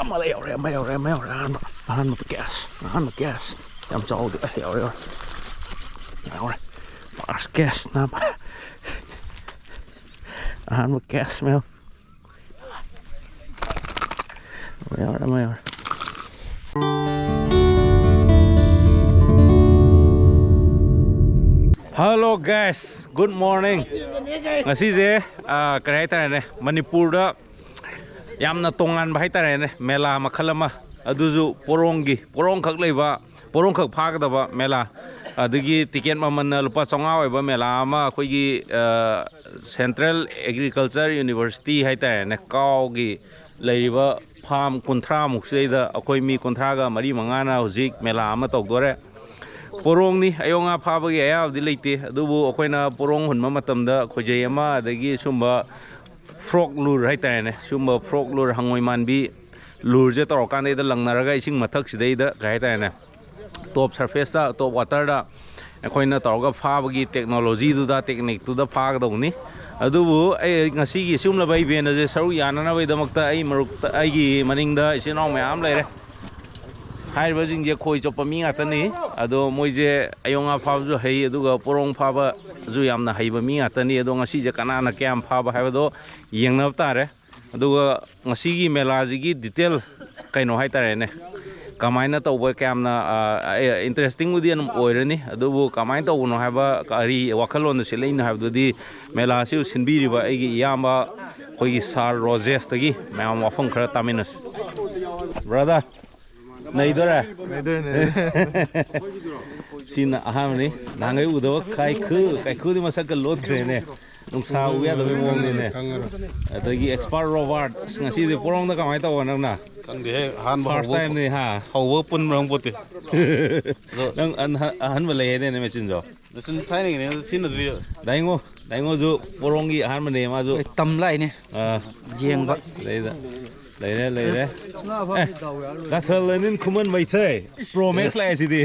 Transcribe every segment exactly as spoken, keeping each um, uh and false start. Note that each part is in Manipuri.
ꯑꯃ ꯌꯧꯔꯦ, ꯑꯃ ꯌꯧꯔꯦ, ꯑꯃ ꯌꯧꯔꯦ꯫ ꯑꯍꯥꯟꯕ, ꯑꯍꯥꯟꯕ ꯀꯦꯁ, ꯑꯍꯥꯟꯕ ꯀꯦꯁ꯫ ꯌꯥꯝ ꯆꯥꯎꯗꯦ꯫ ꯑꯁ, ꯌꯧꯔꯦ, ꯌꯧꯔꯦ꯫ ꯌꯧꯔꯦ꯫ ꯐꯥꯔꯁ ꯀꯦꯁ, ꯅꯥꯕ꯫ ꯑꯍꯥꯟꯕ ꯀꯦꯁ, ꯃꯌꯥꯝ꯫ ꯑꯃ ꯌꯧꯔꯦ, ꯑꯃ ꯌꯧꯔꯦ꯫ Hello guys, good morning. ꯉꯁꯤꯁꯦ, ꯑ, ꯀꯔꯤ ꯍꯥꯏꯇꯥꯔꯦꯅꯦ, ꯃꯅꯤꯄꯨꯔꯗ ꯌꯥꯝꯅ ꯇꯣꯉꯥꯟꯕ ꯍꯥꯏꯇꯥꯔꯦꯅꯦ, ꯃꯦꯂꯥ ꯃꯈꯜ ꯑꯃ, ꯑꯗꯨꯁꯨ ꯄꯣꯔꯣꯝꯒꯤ, ꯄꯣꯔꯣꯝꯈꯛ ꯂꯩꯕ, ꯄꯣꯔꯣꯝꯈꯛ ꯐꯥꯒꯗꯕ ꯃꯦꯂꯥ, ꯑꯗꯒꯤ ꯇꯤꯀꯦꯠ ꯃꯃꯜꯅ ꯂꯨꯄꯥ ꯆꯥꯝꯃꯉꯥ ꯑꯣꯏꯕ ꯃꯦꯂꯥ ꯑꯃ ꯑꯩꯈꯣꯏꯒꯤ, ꯑ, Central Agriculture University ꯍꯥꯏꯇꯥꯔꯦꯅꯦ, ꯀꯥꯎꯒꯤ ꯂꯩꯔꯤꯕ ꯐꯥꯝ ꯀꯨꯟꯊ꯭ꯔꯥꯃꯨꯛꯁꯤꯗꯩꯗ ꯑꯩꯈꯣꯏ ꯃꯤ ꯀꯨꯟꯊ꯭ꯔꯥꯒ ꯃꯔꯤ ꯃꯉꯥꯅ ꯍꯧꯖꯤꯛ ꯃꯦꯂꯥ ꯑꯃ ꯇꯧꯗꯣꯔꯦ꯫ ꯄꯣꯔꯣꯡꯅꯤ, ꯑꯌꯣꯛ ꯉꯥ ꯐꯥꯕꯒꯤ ꯑꯌꯥꯕꯗꯤ ꯂꯩꯇꯦ, ꯑꯗꯨꯕꯨ ꯑꯩꯈꯣꯏꯅ ꯄꯣꯔꯣꯡ ꯍꯨꯟꯕ ꯃꯇꯝꯗ ꯈꯣꯏꯖꯩ ꯑꯃ, ꯑꯗꯒꯤ ꯁꯨꯝꯕ ꯐ꯭ꯔꯣꯛ ꯂꯨꯔ ꯍꯥꯏꯇꯥꯔꯦꯅꯦ, ꯁꯨꯝꯕ ꯐ꯭ꯔꯣꯛ ꯂꯨꯔ, ꯍꯪꯉꯣꯏ ꯃꯥꯟꯕꯤ ꯂꯨꯔꯁꯦ ꯇꯧꯔꯀꯥꯟꯗꯩꯗ ꯂꯪꯅꯔꯒ ꯏꯁꯤꯡ ꯃꯊꯛꯁꯤꯗꯩꯗ ꯀꯩ ꯍꯥꯏꯇꯥꯔꯦꯅꯦ, ꯇꯣꯞ ꯁꯔꯐꯦꯁꯇ, ꯇꯣꯞ ꯋꯥꯇꯔꯗ ꯑꯩꯈꯣꯏꯅ ꯇꯧꯔꯒ ꯐꯥꯕꯒꯤ ꯇꯦꯛꯅꯣꯂꯣꯖꯤꯗꯨꯗ, ꯇꯦꯛꯅꯤꯛꯇꯨꯗ ꯐꯥꯒꯗꯧꯕꯅꯤ꯫ ꯑꯗꯨꯕꯨ ꯑꯩ ꯉꯁꯤꯒꯤ ꯁꯤꯒꯨꯝꯂꯕ ꯏꯚꯦꯟ ꯑꯁꯦ ꯁꯔꯨꯛ ꯌꯥꯅꯅꯕꯒꯤꯗꯃꯛꯇ ꯑꯩ ꯃꯔꯨꯞꯇ, ꯑꯩꯒꯤ ꯃꯅꯤꯡꯗ ꯏꯆꯤꯟ ꯏꯅꯥꯎ ꯃꯌꯥꯝ ꯂꯩꯔꯦ꯫ ꯍꯥꯏꯔꯤꯕꯁꯤꯡꯁꯦ ꯈꯣꯏ ꯆꯣꯞꯄ ꯃꯤ ꯉꯥꯛꯇꯅꯤ꯫ ꯑꯗꯣ ꯃꯣꯏꯁꯦ ꯑꯌꯣꯛ ꯉꯥ ꯐꯥꯕꯁꯨ ꯍꯩ, ꯑꯗꯨꯒ ꯄꯣꯔꯣꯡ ꯐꯥꯕꯁꯨ ꯌꯥꯝꯅ ꯍꯩꯕ ꯃꯤ ꯉꯥꯛꯇꯅꯤ꯫ ꯑꯗꯣ ꯉꯁꯤꯁꯦ ꯀꯅꯥꯅ ꯀꯌꯥꯝ ꯐꯥꯕ ꯍꯥꯏꯕꯗꯣ ꯌꯦꯡꯅꯕ ꯇꯥꯔꯦ꯫ ꯑꯗꯨꯒ ꯉꯁꯤꯒꯤ ꯃꯦꯂꯥꯁꯤꯒꯤ ꯗꯤꯇꯦꯜ ꯀꯩꯅꯣ ꯍꯥꯏꯇꯥꯔꯦꯅꯦ, ꯀꯃꯥꯏꯅ ꯇꯧꯕ, ꯀꯌꯥꯝꯅ, ꯑ, ꯑꯦ, ꯏꯟꯇꯔꯦꯁꯇꯤꯡꯕꯨꯗꯤ ꯑꯗꯨꯝ ꯑꯣꯏꯔꯅꯤ, ꯑꯗꯨꯕꯨ ꯀꯃꯥꯏꯅ ꯇꯧꯕꯅꯣ ꯍꯥꯏꯕ, ꯀꯔꯤ ꯋꯥꯈꯜꯂꯣꯟꯗ ꯁꯤꯜꯂꯛꯏꯅꯣ ꯍꯥꯏꯕꯗꯨꯗꯤ ꯃꯦꯂꯥꯁꯤꯕꯨ ꯁꯤꯟꯕꯤꯔꯤꯕ ꯑꯩꯒꯤ ꯏꯌꯥꯝꯕ, ꯑꯩꯈꯣꯏꯒꯤ ꯁꯥꯔ ꯔꯣꯖꯦꯁꯇꯒꯤ ꯃꯌꯥꯝ ꯋꯥꯐꯝ ꯈꯔ ꯇꯥꯃꯤꯟꯅꯁꯤ꯫ ꯕ꯭ꯔꯗꯔ, ꯅꯩꯗꯣꯔꯦ꯫ ꯅꯩꯗꯣꯔꯦ, ꯅꯩꯗꯣꯔꯦ꯫ ꯁꯤꯅ ꯑꯍꯥꯟꯕꯅꯤ꯫ ꯅꯍꯥꯟꯈꯩ ꯎꯗꯕ ꯀꯥꯏꯈꯨ, ꯀꯥꯏꯈꯨꯗꯤ ꯃꯁꯛꯀ ꯂꯣꯠꯈ꯭ꯔꯦꯅꯦ꯫ ꯅꯨꯡꯁꯥ ꯎ ꯌꯥꯗꯕꯩ ꯃꯑꯣꯡꯅꯤꯅꯦ꯫ ꯈꯪꯉꯔꯣꯏ꯫ ꯑꯗꯒꯤ ꯑꯦꯛꯁꯄꯥꯔꯠ ꯔꯣꯕꯥꯔꯠ꯫ ꯑꯁ, ꯉꯁꯤꯗꯤ ꯄꯣꯔꯣꯡꯗ ꯀꯃꯥꯏꯅ ꯇꯧꯕ ꯅꯪꯅ? ꯈꯪꯗꯦꯍꯦ, ꯑꯍꯥꯟꯕ ꯐꯥꯔꯁ ꯍꯧꯕ ꯇꯥꯏꯝꯅꯤ, ꯍꯥ? ꯍꯧꯕ ꯄꯨꯟꯕ ꯈꯪꯄꯣꯠꯇꯦ꯫ ꯑꯗꯣ ꯅꯪ ꯑꯍꯟ-, ꯑꯍꯟꯕ ꯂꯩ ꯍꯥꯏꯗꯥꯏꯅꯦ ꯃꯦꯆꯤꯟꯗꯣ? ꯃꯦꯆꯤꯟ ꯊꯥꯏꯅꯒꯤꯅꯦ, ꯑꯗꯨ ꯁꯤꯖꯤꯟꯅꯗ꯭ꯔꯤꯌꯦ꯫ ꯗꯥꯏꯉꯣ, ꯗꯥꯏꯉꯣꯁꯨ ꯄꯣꯔꯣꯡꯒꯤ ꯑꯍꯥꯟꯕꯅꯦ ꯃꯥꯁꯨ꯫ ꯑꯩ ꯇꯝ ꯂꯥꯛꯏꯅꯦ꯫ ꯑꯥ꯫ ꯌꯦꯡꯕ꯫ ꯑꯗꯩꯗ꯫ ꯂꯩꯔꯦ, ꯂꯩꯔꯦ꯫ ꯑꯦ, ꯗꯥꯛꯇꯔ ꯂꯦꯅꯤꯟ ꯈꯨꯃꯟ ꯃꯩꯊꯩ꯫ ꯄ꯭ꯔꯣ ꯃꯦꯛꯁ ꯂꯥꯛꯑꯦ ꯁꯤꯗꯤ꯫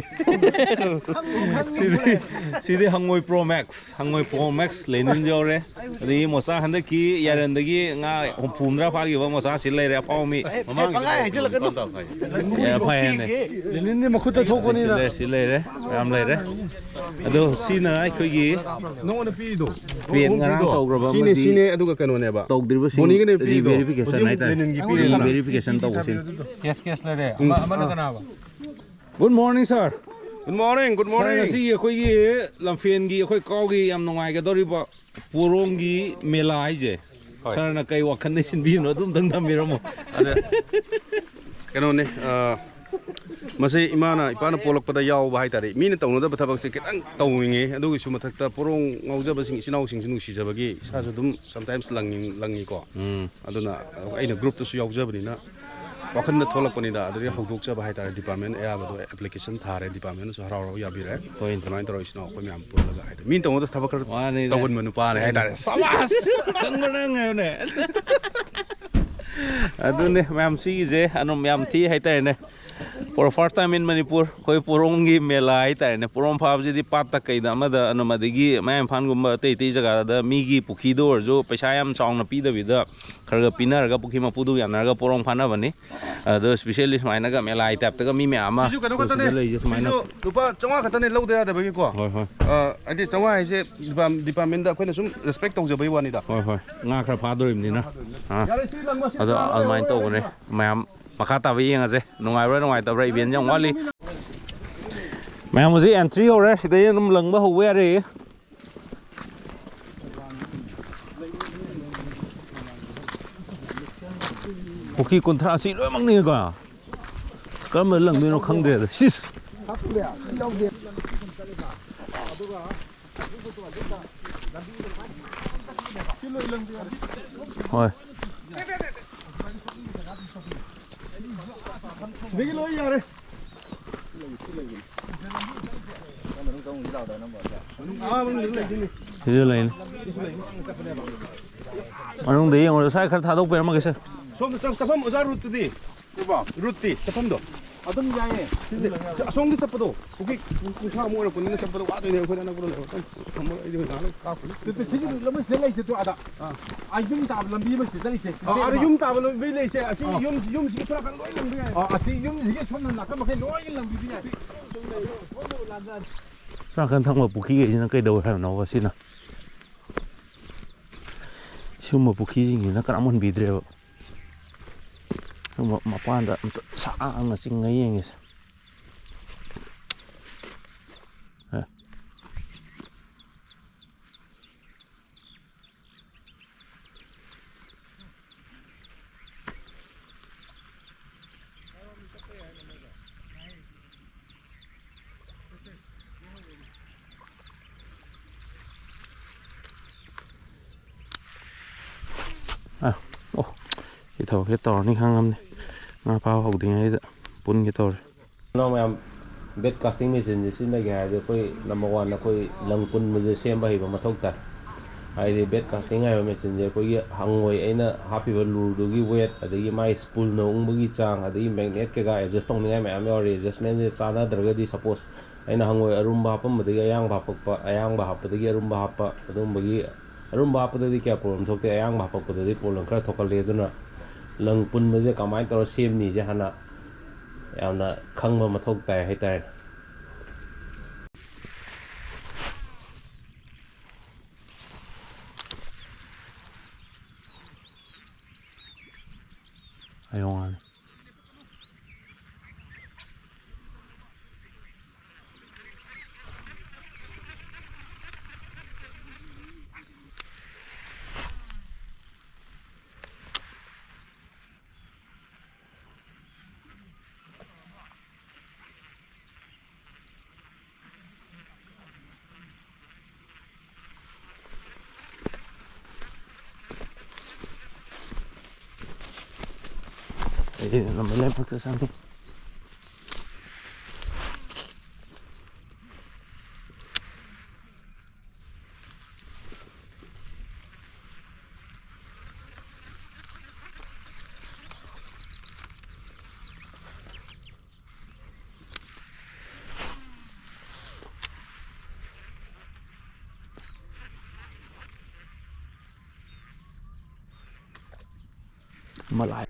ꯁꯤꯗꯤ, ꯁꯤꯗꯤ ꯍꯪꯉꯣꯏ ꯄ꯭ꯔꯣ ꯃꯦꯛꯁ꯫ ꯍꯪꯉꯣꯏ ꯄ꯭ꯔꯣ ꯃꯦꯛꯁ ꯂꯦꯅꯤꯟ ꯌꯧꯔꯦ꯫ ꯑꯗꯒꯤ ꯃꯣꯆꯥ ꯍꯟꯗꯛꯀꯤ ꯌꯥꯔꯦꯟꯗꯒꯤ ꯉꯥ ꯍꯨꯝꯐꯨ ꯍꯨꯝꯗ꯭ꯔꯥ ꯐꯥꯈꯤꯕ ꯃꯣꯆꯥ ꯁꯤ ꯂꯩꯔꯦ, ꯑꯐꯥꯎꯕ ꯃꯤ꯫ ꯃꯃꯥꯡꯒꯤ ꯄꯪꯍꯥꯏ ꯍꯥꯏꯖꯤꯜꯂꯛꯀꯅꯨ꯫ ꯌꯥꯝ ꯐꯩꯌꯦꯅꯦ꯫ ꯂꯦꯅꯤꯟꯗꯤ ꯃꯈꯨꯠꯇ ꯊꯣꯛꯄꯅꯤꯅ꯫ ꯁꯤ ꯂꯩꯔꯦ, ꯁꯤ ꯂꯩꯔꯦ, ꯃꯌꯥꯝ ꯂꯩꯔꯦ꯫ ꯑꯗꯣ ꯁꯤꯅ ꯑꯩꯈꯣꯏꯒꯤ ꯅꯉꯣꯟꯗ ꯄꯤꯔꯤꯗꯣ꯫ ꯄꯦꯟ ꯉꯔꯥꯡ ꯇꯧꯈ꯭ꯔꯕ ꯁꯤꯅꯦ, ꯑꯃꯗꯤ ꯁꯤꯅꯦ, ꯑꯗꯨꯒ ꯀꯩꯅꯣꯅꯦꯕ꯫ ꯇꯧꯗ꯭ꯔꯤꯕꯁꯤꯡ ꯃꯣꯅꯤꯒꯅꯦ ꯄꯤꯔꯤꯗꯣ꯫ ꯔꯤꯚꯦꯔꯤꯐꯤꯀꯦꯁꯟ ꯍꯧꯖꯤꯛ ꯍꯥꯏꯇꯥꯔꯦ꯫ ꯂꯦꯅꯤꯟꯒꯤ ꯄꯤꯔꯤꯗꯣ꯫ ꯔꯤꯚꯦꯔꯤꯐꯤꯀꯦꯁꯟ ꯇꯧꯕꯁꯤꯡ꯫ ꯀꯦꯁ, ꯀꯦꯁ ꯂꯩꯔꯦ꯫ ꯑꯃ, ꯑꯃꯅ ꯀꯅꯥꯕ? Good morning, sir꯫ Good morning, good ꯁꯥꯔ, morning꯫ ꯉꯁꯤꯒꯤ ꯑꯩꯈꯣꯏꯒꯤ ꯂꯝꯐꯦꯟꯒꯤ ꯑꯩꯈꯣꯏ ꯀꯥꯎꯒꯤ ꯌꯥꯝ ꯅꯨꯡꯉꯥꯏꯒꯗꯧꯔꯤꯕ ꯄꯣꯔꯣꯝꯒꯤ ꯃꯦꯂꯥ ꯍꯥꯏꯁꯦ꯫ ꯍꯣꯏ꯫ ꯁꯥꯔꯅ ꯀꯩ ꯋꯥꯈꯜꯗ ꯁꯤꯟꯕꯤꯕꯅꯣ ꯑꯗꯨꯝꯇꯪ ꯊꯝꯕꯤꯔꯝꯃꯣ꯫ ꯑꯗ ꯀꯩꯅꯣꯅꯦ, ꯑ, ꯃꯁꯤ ꯏꯃꯥꯅ ꯏꯄꯥꯅ ꯄꯣꯛꯂꯛꯄꯗ ꯌꯥꯎꯕ ꯍꯥꯏꯇꯥꯔꯦ꯫ ꯃꯤꯅ ꯇꯧꯅꯗꯕ ꯊꯕꯛꯁꯦ ꯈꯤꯇꯪ ꯇꯧꯅꯤꯡꯉꯦ꯫ ꯑꯗꯨꯒꯤꯁꯨ ꯃꯊꯛꯇ ꯄꯣꯔꯣꯝ ꯉꯥꯎꯖꯕꯁꯤꯡ, ꯏꯆꯤꯟ ꯏꯅꯥꯎꯁꯤꯡꯁꯨ ꯅꯨꯡꯁꯤꯖꯕꯒꯤ ꯏꯁꯥꯁꯨ ꯑꯗꯨꯝ sometimes ꯂꯪꯅꯤꯡ-, ꯂꯪꯉꯤꯀꯣ꯫ ꯎꯝ꯫ ꯑꯗꯨꯅ ꯑꯩꯅ ꯒ꯭ꯔꯨꯞꯇꯁꯨ ꯌꯥꯎꯖꯕꯅꯤꯅ ꯋꯥꯈꯜꯗ ꯊꯣꯛꯂꯛꯄꯅꯤꯗ꯫ ꯑꯗꯨꯗꯒꯤ ꯍꯧꯗꯣꯛꯆꯕ ꯍꯥꯏꯇꯥꯔꯦ꯫ ꯗꯤꯄꯥꯔꯠꯃꯦꯟ ꯑꯌꯥꯝꯕꯗꯣ ꯑꯦꯄ꯭ꯂꯤꯀꯦꯁꯟ ꯊꯥꯔꯦ, ꯗꯤꯄꯥꯔꯠꯃꯦꯟꯅꯁꯨ ꯍꯔꯥꯎ ꯍꯔꯥꯎ ꯌꯥꯕꯤꯔꯦ꯫ ꯍꯣꯏꯅꯦ꯫ ꯑꯗꯨꯃꯥꯏꯅ ꯇꯧꯔꯒ ꯏꯆꯤꯟ ꯏꯅꯥꯎ ꯑꯩꯈꯣꯏ ꯃꯌꯥꯝ ꯄꯨꯜꯂꯒ ꯍꯥꯏꯗꯤ ꯃꯤꯅ ꯇꯧꯅꯗꯕ ꯊꯕꯛ ꯈꯔ ꯃꯥꯅꯤꯅꯦ꯫ ꯇꯧꯍꯟꯕ ꯅꯨꯄꯥꯅꯦ ꯍꯥꯏꯇꯥꯔꯦ꯫ ꯁꯃꯥꯖ! ꯈꯪꯕ꯭ꯔꯥ ꯅꯪ ꯍꯥꯏꯌꯨꯅꯦ꯫ ꯑꯗꯨꯅꯦ ꯃꯌꯥꯝ ꯁꯤꯒꯤꯁꯦ ꯑꯗꯨꯝ ꯌꯥꯝ ꯊꯤ ꯍꯥꯏꯇꯥꯔꯦꯅꯦ꯫ For first time in Manipur, ꯑꯩꯈꯣꯏ ꯄꯣꯔꯣꯝꯒꯤ ꯃꯦꯂꯥ ꯍꯥꯏꯇꯥꯔꯦꯅꯦ꯫ ꯄꯣꯔꯣꯝ ꯐꯥꯕꯁꯤꯗꯤ ꯄꯥꯠꯇ ꯀꯩꯗ ꯑꯃꯗ ꯑꯗꯨꯝ, ꯑꯗꯒꯤ ꯃꯌꯥꯡ ꯏꯝꯐꯥꯜꯒꯨꯝꯕ ꯑꯇꯩ ꯑꯇꯩ ꯖꯒꯥꯗ ꯃꯤꯒꯤ ꯄꯨꯈ꯭ꯔꯤꯗ ꯑꯣꯏꯔꯁꯨ ꯄꯩꯁꯥ ꯌꯥꯝ ꯆꯥꯎꯅ ꯄꯤꯗꯕꯤꯗ ꯈꯔ ꯈꯔ ꯄꯤꯅꯔꯒ ꯄꯨꯈ꯭ꯔꯤ ꯃꯄꯨꯗꯨ ꯌꯥꯅꯔꯒ ꯄꯣꯔꯣꯝ ꯐꯥꯅꯕꯅꯤ꯫ ꯑꯗꯣ specially ꯁꯨꯃꯥꯏꯅꯒ ꯃꯦꯂꯥꯒꯤ ꯇꯥꯏꯞꯇꯒ ꯃꯤ ꯃꯌꯥꯝ ꯑꯃ ꯁꯤꯁꯨ ꯀꯩꯅꯣ ꯈꯛꯇꯅꯦ꯫ ꯁꯤꯗ ꯂꯩꯔꯤꯁꯦ ꯁꯨꯃꯥꯏꯅ꯫ ꯁꯤꯁꯨ ꯂꯨꯄꯥ ꯆꯥꯝꯃꯉꯥ ꯈꯛꯇꯅꯦ ꯂꯧꯗ ꯌꯥꯗꯕꯒꯤꯀꯣ꯫ ꯍꯣꯏ, ꯍꯣꯏ꯫ ꯑ, ꯍꯥꯏꯗꯤ ꯆꯥꯝꯃꯉꯥ ꯍꯥꯏꯁꯦ ꯗꯤꯄꯥꯔꯠ-, ꯗꯤꯄꯥꯔꯠꯃꯦꯟꯗ ꯑꯩꯈꯣꯏꯅ ꯁꯨꯝ ꯔꯦꯁꯄꯦꯛ ꯇꯧꯖꯕꯩ ꯋꯥꯅꯤꯗ꯫ ꯍꯣꯏ, ꯍꯣꯏ꯫ ꯉꯥ ꯈꯔ ꯐꯥꯗꯣꯔꯤꯕꯅꯤꯅ꯫ ꯑꯥ꯫ ꯌꯥꯔꯦ, ꯁꯤ ꯂꯪꯕ, ꯁꯤ ꯑꯗꯣ ꯂꯪꯕ ꯑꯗꯨꯃꯥꯏꯅ ꯂꯣꯏꯔꯦ꯫ ꯇꯧꯕꯅꯦ꯫ ꯃꯌꯥꯝ ꯃꯈꯥ ꯇꯥꯕ ꯌꯦꯡꯉꯁꯦ꯫ ꯅꯨꯡꯉꯥꯏꯕ꯭ꯔꯥ ꯅꯨꯡꯉꯥꯏꯇꯕ꯭ꯔꯥ? ꯏꯚꯦꯟꯁꯦ ꯌꯥꯝ ꯋꯥꯠꯂꯤ꯫ ꯃꯌꯥꯝ ꯍꯧꯖꯤꯛ ꯑꯦꯟꯇ꯭ꯔꯤ ꯍꯧꯔꯦ꯫ ꯁꯤꯗꯩ ꯑꯗꯨꯝ ꯂꯪꯕ ꯍꯧꯕ ꯌꯥꯔꯦ꯫ ꯄꯨꯈ꯭ꯔꯤ ꯀꯨꯟꯊ꯭ꯔꯥꯁꯤ ꯂꯣꯏꯅꯃꯛꯅꯤꯀꯣ꯫ ꯀꯔꯝꯕ ꯂꯪꯗꯣꯏꯅꯣ ꯈꯪꯗ꯭ꯔꯦꯗ꯫ ꯁꯤꯁ꯫ ꯍꯣꯏ꯫ ꯁꯤꯗꯒꯤ ꯂꯣꯏ ꯌꯥꯔꯦ꯫ ꯑꯥ, ꯃꯅꯨꯡꯗ ꯂꯩꯗꯣꯏꯅꯤ꯫ ꯁꯤꯗ ꯂꯩꯅꯤ꯫ ꯃꯅꯨꯡꯗ ꯌꯦꯡꯉꯨꯔꯣ꯫ ꯁ꯭ꯋꯥꯏ ꯈꯔ ꯊꯥꯗꯣꯛꯄꯤꯔꯝꯃꯒꯦ, ꯁꯦ꯫ ꯁꯣꯝꯗ ꯆꯪ-, ꯆꯠꯐꯝ ꯑꯣꯖꯥ ꯔꯨꯠꯇꯨꯗꯤ? ꯀꯩꯕꯣ? ꯔꯨꯠꯇꯤ, ꯆꯠꯐꯝꯗꯣ? ꯑꯗꯨꯝ ꯌꯥꯏꯌꯦ꯫ ꯁꯤꯗꯤ ꯑꯁꯣꯝꯒꯤ ꯆꯠꯄꯗꯣ ꯄꯨꯡꯈꯤ-, ꯄꯨꯡ ꯀꯨꯟꯊ꯭ꯔꯥꯃꯨꯛ ꯑꯣꯏꯔꯛꯄꯅꯤꯅ ꯆꯠꯄꯗꯣ ꯋꯥꯗꯣꯏꯅꯦ ꯑꯩꯈꯣꯏꯅ ꯑꯅꯛꯄꯗ ꯂꯩꯔꯒ꯫ ꯊꯝꯃꯣ, ꯑꯩꯗꯤ ꯉꯥꯏꯍꯥꯛ ꯂꯩ ꯀꯥꯞꯄꯅꯤ꯫ ꯇꯨ, ꯇꯨ, ꯁꯤꯒꯤ ꯔꯨꯠ ꯑꯃ ꯁꯤꯗ ꯂꯩꯁꯦ, ꯇꯨ ꯑꯥꯗ꯫ ꯑꯥ꯫ ꯑꯥ, ꯌꯨꯝ ꯇꯥꯕ ꯂꯝꯕꯤ ꯑꯃ ꯁꯤꯗ ꯂꯩꯁꯦ, ꯁꯤꯗ ꯑꯥ, ꯑꯥꯗ ꯂꯩꯕ꯫ ꯌꯨꯝ ꯇꯥꯕ ꯂꯝꯕꯤ ꯂꯩꯁꯦ꯫ ꯑꯁꯤ ꯑꯥ꯫ ꯌꯨꯝ, ꯌꯨꯝꯁꯤꯒꯤ ꯁꯣꯝ ꯅꯥꯀꯟ ꯂꯣꯏ ꯂꯪꯕ ꯌꯥꯏ꯫ ꯑꯥ, ꯑꯁꯤ ꯌꯨꯝꯁꯤꯒꯤ ꯁꯣꯝ ꯅꯥꯀꯟ ꯃꯈꯩ ꯂꯣꯏ ꯂꯪꯕꯤꯕ ꯌꯥꯏ꯫ ꯁꯣꯝ ꯅꯥꯀꯟ ꯊꯪꯕ ꯄꯨꯈ꯭ꯔꯤꯈꯩꯁꯤꯅ ꯀꯩꯗꯧꯋꯦ ꯍꯥꯏꯕꯅꯣꯕ ꯁꯤꯅ? ꯁꯤꯒꯨꯝꯕ ꯄꯨꯈ꯭ꯔꯤꯁꯤꯡꯁꯤꯅ ꯀꯅꯥꯝ ꯍꯨꯟꯕꯤꯗ꯭ꯔꯦꯕ꯫ ꯁꯤꯒꯨꯝꯕ ꯃꯄꯥꯟꯗ ꯑꯝꯇ ꯁꯥꯡꯅ ꯆꯤꯡꯉ ꯌꯦꯡꯉꯤꯁꯦ꯫ ꯑꯦ꯫ ꯑ, ꯑꯣ, ꯁꯤ ꯊꯕꯛꯁꯦ ꯇꯧꯔꯅꯤ ꯈꯪꯉꯝꯅꯤ꯫ ꯉꯥ ꯐꯥꯕ ꯍꯧꯗ꯭ꯔꯤꯉꯩꯗ ꯄꯨꯟꯒꯦ ꯇꯧꯔꯦ꯫ ꯅꯅꯥꯎ ꯃꯌꯥꯝ, ꯕꯦꯠ ꯀꯥꯁꯇꯤꯡ ꯃꯦꯆꯤꯟꯁꯦ ꯁꯤꯖꯤꯟꯅꯒꯦ ꯍꯥꯏꯔꯗꯤ ꯑꯩꯈꯣꯏ number one ꯑꯩꯈꯣꯏ ꯂꯪ ꯄꯨꯟꯕꯁꯦ ꯁꯦꯝꯕ ꯍꯩꯕ ꯃꯊꯧ ꯇꯥꯏ꯫ ꯍꯥꯏꯗꯤ ꯕꯦꯠ ꯀꯥꯁꯇꯤꯡ ꯍꯥꯏꯕ ꯃꯦꯆꯤꯟꯁꯦ ꯑꯩꯈꯣꯏꯒꯤ ꯍꯪꯉꯣꯏ ꯑꯩꯅ ꯍꯥꯞꯄꯤꯕ ꯂꯨꯔꯗꯨꯒꯤ weight, ꯑꯗꯒꯤ ꯃꯥꯏ ꯁ꯭ꯄꯨꯜꯅ ꯎꯪꯕꯒꯤ ꯆꯥꯡ, ꯑꯗꯒꯤ magnet ꯀꯩꯀꯥ adjust ꯇꯧꯅꯤꯡꯉꯥꯏ ꯃꯌꯥꯝ ꯌꯥꯎꯔꯤ꯫ Adjustmentꯁꯦ ꯆꯥꯟꯅꯗ꯭ꯔꯒꯗꯤ, suppose ꯑꯩꯅ ꯍꯪꯉꯣꯏ ꯑꯔꯨꯝꯕ ꯍꯥꯞꯄꯝꯕꯗꯒꯤ ꯑꯌꯥꯡꯕ ꯍꯥꯞꯄꯛꯄ, ꯑꯌꯥꯡꯕ ꯍꯥꯞꯄꯗꯒꯤ ꯑꯔꯨꯝꯕ ꯍꯥꯞꯄ, ꯑꯗꯨꯝꯕꯒꯤ ꯑꯔꯨꯝꯕ ꯍꯥꯞꯄꯗꯗꯤ ꯀꯌꯥ problem ꯊꯣꯛꯇꯦ, ꯑꯌꯥꯡꯕ ꯍꯥꯞꯄꯛꯄꯗꯗꯤ problem ꯈꯔ ꯊꯣꯛꯀꯜꯂꯤ꯫ ꯑꯗꯨꯅ ꯂꯪ ꯄꯨꯟꯕꯁꯦ ꯀꯃꯥꯏꯅ ꯇꯧꯔ ꯁꯦꯝꯅꯤꯁꯦ ꯍꯥꯟꯅ ꯌꯥꯝꯅ ꯈꯪꯕ ꯃꯊꯧ ꯇꯥꯏ ꯍꯥꯏꯇꯥꯔꯦ꯫ ꯑꯌꯣꯉꯥꯅꯤ꯫ ꯑꯩꯗꯤ ꯅꯝꯕ ꯂꯦꯝ ꯈꯛꯇ ꯆꯪꯉꯤ꯫ ꯑꯃ ꯂꯥꯛꯑꯦ꯫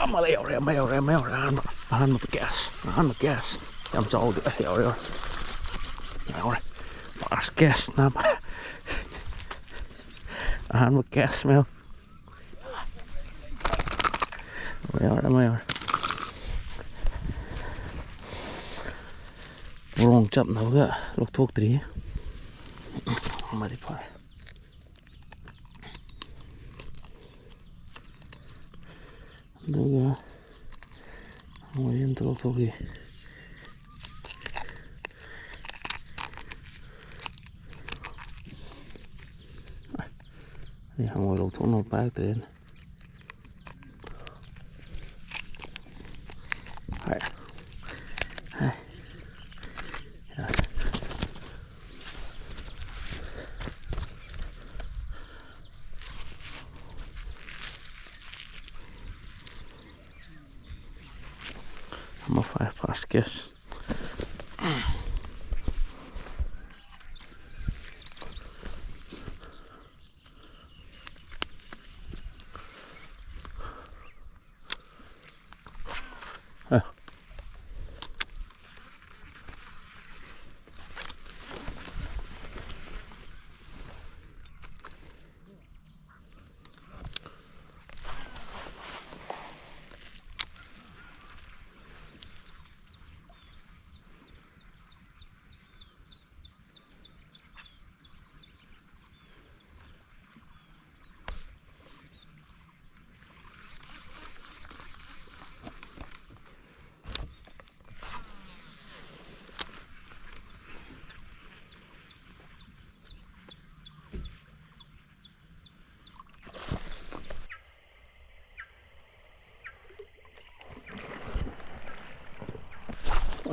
ꯑꯃ ꯌꯧꯔꯦ, ꯑꯃ ꯌꯧꯔꯦ, ꯑꯃ ꯌꯧꯔꯦ꯫ ꯑꯍꯥꯟꯕ, ꯑꯍꯥꯟꯕ ꯀꯦꯁ, ꯑꯍꯥꯟꯕ ꯀꯦꯁ꯫ ꯌꯥꯝ ꯆꯥꯎꯗꯦ꯫ ꯑꯦ, ꯌꯧꯔꯦ, ꯌꯧꯔꯦ꯫ ꯌꯧꯔꯦ꯫ ꯐꯥꯔꯁ ꯀꯦꯁ, ꯅꯥꯕ꯫ ꯑꯍꯥꯟꯕ ꯀꯦꯁ, ꯃꯌꯥꯝ꯫ ꯑꯃ ꯌꯧꯔꯦ, ꯑꯃ ꯌꯧꯔꯦ꯫ ꯄꯣꯔꯣꯡ ꯆꯞꯅꯕꯒ ꯂꯧꯊꯣꯛꯇ꯭ꯔꯤ꯫ ꯑꯃꯗꯤ ꯐꯥꯔꯦ꯫ ꯑꯗꯨꯒ ꯍꯪꯉꯣꯏ ꯑꯝꯇ ꯂꯧꯊꯣꯛꯈꯤ꯫ ꯑꯩ ꯍꯪꯉꯣꯏ ꯂꯧꯊꯣꯛꯅꯕ ꯄꯥꯏꯔꯛꯇ꯭ꯔꯦꯅꯦ꯫ ꯍꯥꯏ꯫ ꯍꯥꯏ꯫ ꯌꯥꯔꯦ꯫ ꯑꯃ ꯐꯥꯔꯦ, ꯐꯥꯔꯁ ꯀꯦꯁ꯫ ꯑꯦ꯫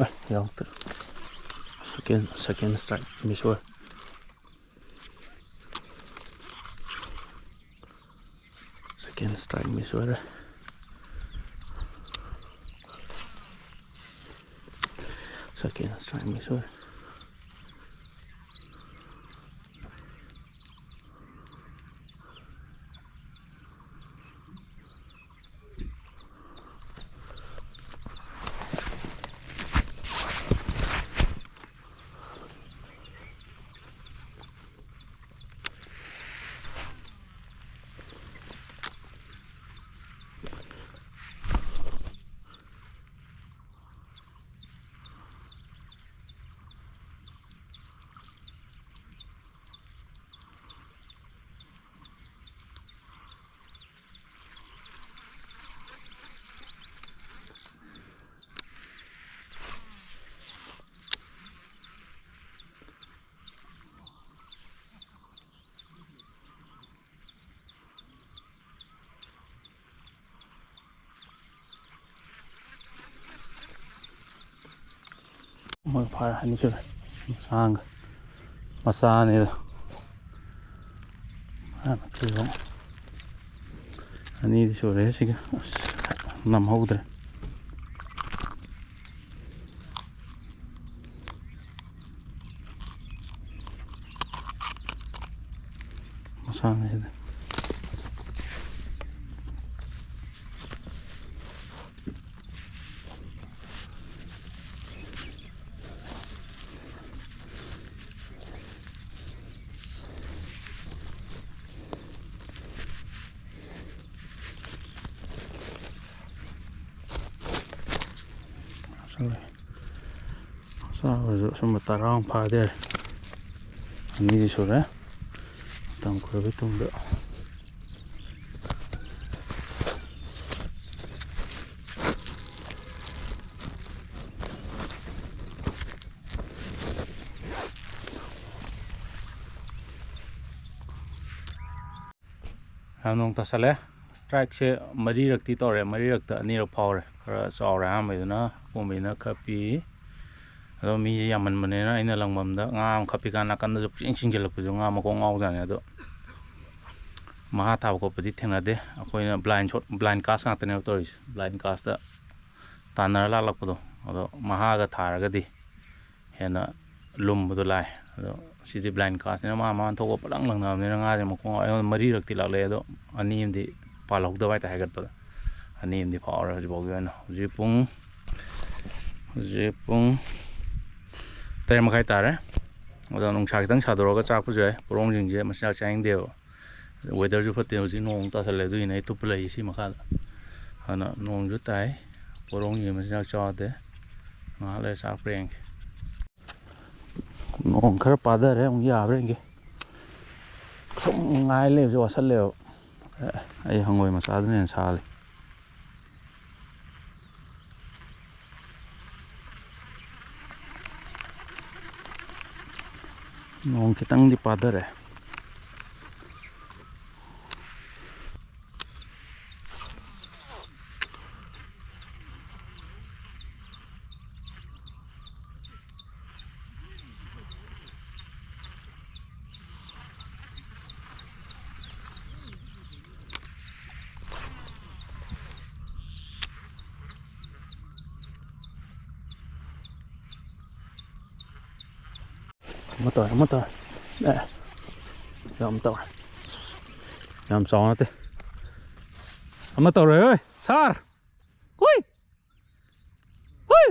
ꯑꯦ, ꯌꯥꯎꯗ꯭ꯔꯦ꯫ ꯁꯦꯀꯦꯟ, ꯁꯦꯀꯦꯟ ꯁ꯭ꯇ꯭ꯔꯥꯏꯛ ꯃꯤꯁ ꯑꯣꯏꯔꯦ꯫ ꯁꯦꯀꯦꯟ ꯁ꯭ꯇ꯭ꯔꯥꯏꯛ ꯃꯤꯁ ꯑꯣꯏꯔꯦ꯫ Second strike ꯃꯤ ꯁꯣꯏ꯫ ꯃꯣꯏ ꯐꯥꯔꯦ, ꯑꯅꯤ ꯁꯨꯔꯦ꯫ ꯃꯆꯥ ꯑꯃꯒ ꯃꯆꯥ ꯑꯅꯤꯗꯣ꯫ ꯐꯥꯔꯦ, ꯃꯆꯥ ꯑꯅꯤꯗꯤ ꯁꯨꯔꯦ ꯁꯤꯒ꯫ ꯑꯁ, ꯅꯝꯍꯧꯗ꯭ꯔꯦ꯫ ꯃꯁꯥꯅ ꯁꯤꯗ꯫ ꯆꯥꯎꯔꯦ꯫ ꯆꯥꯎꯔꯁꯨ ꯁꯨꯝꯕ ꯇꯔꯥꯃꯨꯛ ꯐꯥꯗꯦ꯫ ꯑꯅꯤꯗꯤ ꯁꯨꯔꯦ꯫ ꯃꯇꯝ ꯀꯨꯏꯔꯕꯒꯤ ꯇꯨꯡꯗ꯫ ꯌꯥꯝ ꯅꯣꯡ ꯇꯥꯁꯜꯂꯦ꯫ ꯁ꯭ꯇ꯭ꯔꯥꯏꯛꯁꯦ ꯃꯔꯤꯔꯛꯇꯤ ꯇꯧꯔꯦ, ꯃꯔꯤꯔꯛꯇ ꯑꯅꯤꯔꯛ ꯐꯥꯎꯔꯦ꯫ ꯈꯔ ꯆꯥꯎꯔꯦ ꯑꯍꯥꯟꯕꯩꯗꯨꯅ, ꯑꯄꯣꯝꯕꯩꯗꯨꯅ ꯈꯔ ꯄꯤꯛꯏ꯫ ꯑꯗꯣ ꯃꯤꯁꯦ ꯌꯥꯝꯃꯟꯕꯅꯤꯅ ꯑꯩꯅ ꯂꯪꯐꯝꯗ ꯉꯥ ꯑꯃ ꯈꯞꯄꯤ ꯀꯥꯟ ꯅꯥꯀꯟꯗꯁꯨ ꯄꯨꯡꯆꯤꯡ ꯆꯤꯡꯁꯤꯜꯂꯛꯄꯁꯨ ꯉꯥ ꯃꯀꯣꯛ ꯉꯥꯎꯖꯥꯠꯅꯤ꯫ ꯑꯗꯣ ꯃꯍꯥ ꯊꯥꯕ ꯈꯣꯠꯄꯗꯤ ꯊꯦꯡꯅꯗꯦ꯫ ꯑꯩꯈꯣꯏꯅ blind shot, blind cast ꯉꯥꯛꯇꯅꯦꯕ ꯇꯧꯔꯤꯁꯦ꯫ Blind castꯇ ꯇꯥꯟꯅꯔ ꯂꯥꯛꯂꯛꯄꯗꯣ, ꯑꯗꯣ ꯃꯍꯥꯒ ꯊꯥꯔꯒꯗꯤ ꯍꯦꯟꯅ ꯂꯨꯝꯕꯗꯣ ꯂꯥꯛꯑꯦ꯫ ꯑꯗꯣ ꯁꯤꯗꯤ blind castꯅꯤꯅ ꯃꯥ ꯃꯥꯅ ꯊꯣꯛꯄ ꯄꯪꯂꯪ ꯂꯪꯅꯕꯅꯤꯅ ꯉꯥꯁꯦ ꯃꯈꯣꯡ ꯑꯩꯉꯣꯟꯗ ꯃꯔꯤꯔꯛꯇꯤ ꯂꯥꯛꯂꯛꯑꯦ, ꯑꯗꯣ ꯑꯅꯤ ꯑꯃꯗꯤ ꯄꯥꯜꯍꯧꯗꯕ ꯍꯥꯏꯇꯥꯔꯦ ꯍꯥꯏꯒꯠꯄꯗ꯫ ꯑꯅꯤ ꯑꯃꯗꯤ ꯐꯥꯎꯔꯦ ꯍꯧꯖꯤꯛ ꯐꯥꯎꯒꯤ ꯑꯣꯏꯅ꯫ ꯍꯧꯖꯤꯛ ꯄꯨꯡ ꯍꯧꯖꯤꯛ ꯄꯨꯡ ꯇꯔꯦꯠ ꯃꯈꯥꯏ ꯇꯥꯔꯦ꯫ ꯑꯗꯣ ꯅꯨꯡꯁꯥ ꯈꯤꯇꯪ ꯁꯥꯗꯣꯔꯛꯑꯒ ꯆꯥꯛꯄꯁꯨ ꯌꯥꯏ, ꯄꯣꯔꯣꯡꯁꯤꯡꯁꯦ ꯃꯆꯤꯟꯖꯥꯛ ꯆꯥꯅꯤꯡꯗꯦꯕ꯫ Weatherꯁꯨ ꯐꯠꯇꯦ ꯍꯧꯖꯤꯛ, ꯅꯣꯡ ꯇꯥꯁꯜꯂꯦ, ꯑꯗꯨꯒꯤꯅꯦ ꯑꯩ ꯇꯨꯞꯄ ꯂꯩꯔꯤ ꯁꯤ ꯃꯈꯥꯗ꯫ ꯑꯗꯨꯅ ꯅꯣꯡꯁꯨ ꯇꯥꯏ, ꯄꯣꯔꯣꯡꯁꯦ ꯃꯆꯤꯟꯖꯥꯛ ꯆꯥꯗꯦ꯫ ꯉꯥꯏꯍꯥꯛ ꯂꯩꯔ ꯆꯥꯛꯄ꯭ꯔꯥ ꯌꯦꯡꯒꯦ꯫ ꯅꯣꯡ ꯈꯔ ꯄꯥꯊꯔꯦ, ꯑꯃꯨꯛ ꯌꯥꯕ꯭ꯔꯥ ꯌꯦꯡꯒꯦ꯫ ꯁꯨꯝ ꯉꯥꯏ ꯂꯩꯕꯁꯦ ꯋꯥꯁꯜꯂꯦꯕ꯫ ꯑꯩ ꯍꯪꯉꯣꯏ ꯃꯆꯥꯗꯨꯅ ꯍꯦꯟꯅ ꯁꯥꯜꯂꯤ꯫ ꯅꯣꯡ ꯈꯤꯇꯪꯗꯤ ꯄꯥꯊꯔꯦ꯫ ꯑꯃ ꯇꯧꯔꯦ, ꯑꯃ ꯇꯧꯔꯦ꯫ ꯑꯦ, ꯌꯥꯝ ꯇꯧꯔꯦ꯫ ꯌꯥꯝ ꯆꯥꯎꯕ ꯅꯠꯇꯦ꯫ ꯑꯃ ꯇꯧꯔꯦ, ꯍꯣꯏ, ꯁꯥꯔ꯫ ꯍꯨꯏ! ꯍꯨꯏ!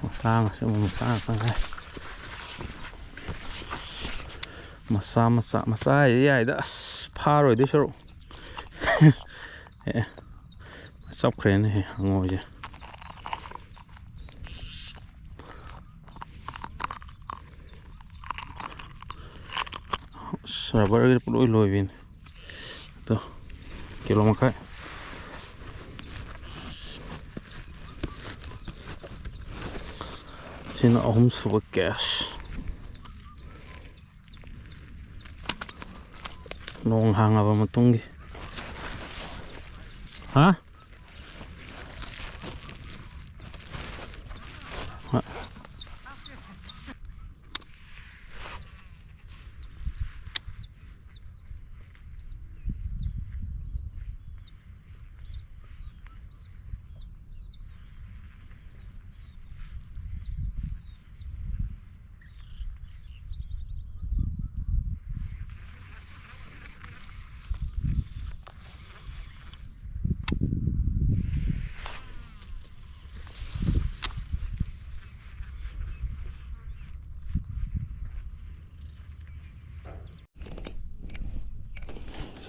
ꯃꯆꯥ ꯃꯁꯨ ꯃꯆꯥ ꯉꯥꯛꯇ ꯉꯥꯏ꯫ ꯃꯆꯥ, ꯃꯆꯥ, ꯃꯆꯥ ꯍꯥꯏꯗꯤ ꯌꯥꯏꯗ꯫ ꯑꯁ, ꯐꯥꯔꯣꯏꯗꯣꯏ ꯁꯔꯨꯛ꯫ ꯑꯦ, ꯆꯞꯈ꯭ꯔꯦꯅꯦꯍꯦ, ꯍꯪꯉꯣꯏꯁꯦ꯫ ꯑꯁ, rubberꯒꯤ ꯄꯨꯡꯂꯣꯏ ꯂꯣꯏꯕꯤꯅꯤ꯫ ꯑꯗꯣ, ꯀꯤꯂꯣ ꯃꯈꯥꯏ꯫ ꯁꯤꯅ ꯑꯍꯨꯝꯁꯨꯕ cast꯫ ꯅꯣꯡ ꯍꯥꯡꯉꯕ ꯃꯇꯨꯡꯒꯤ꯫ ꯍꯥ?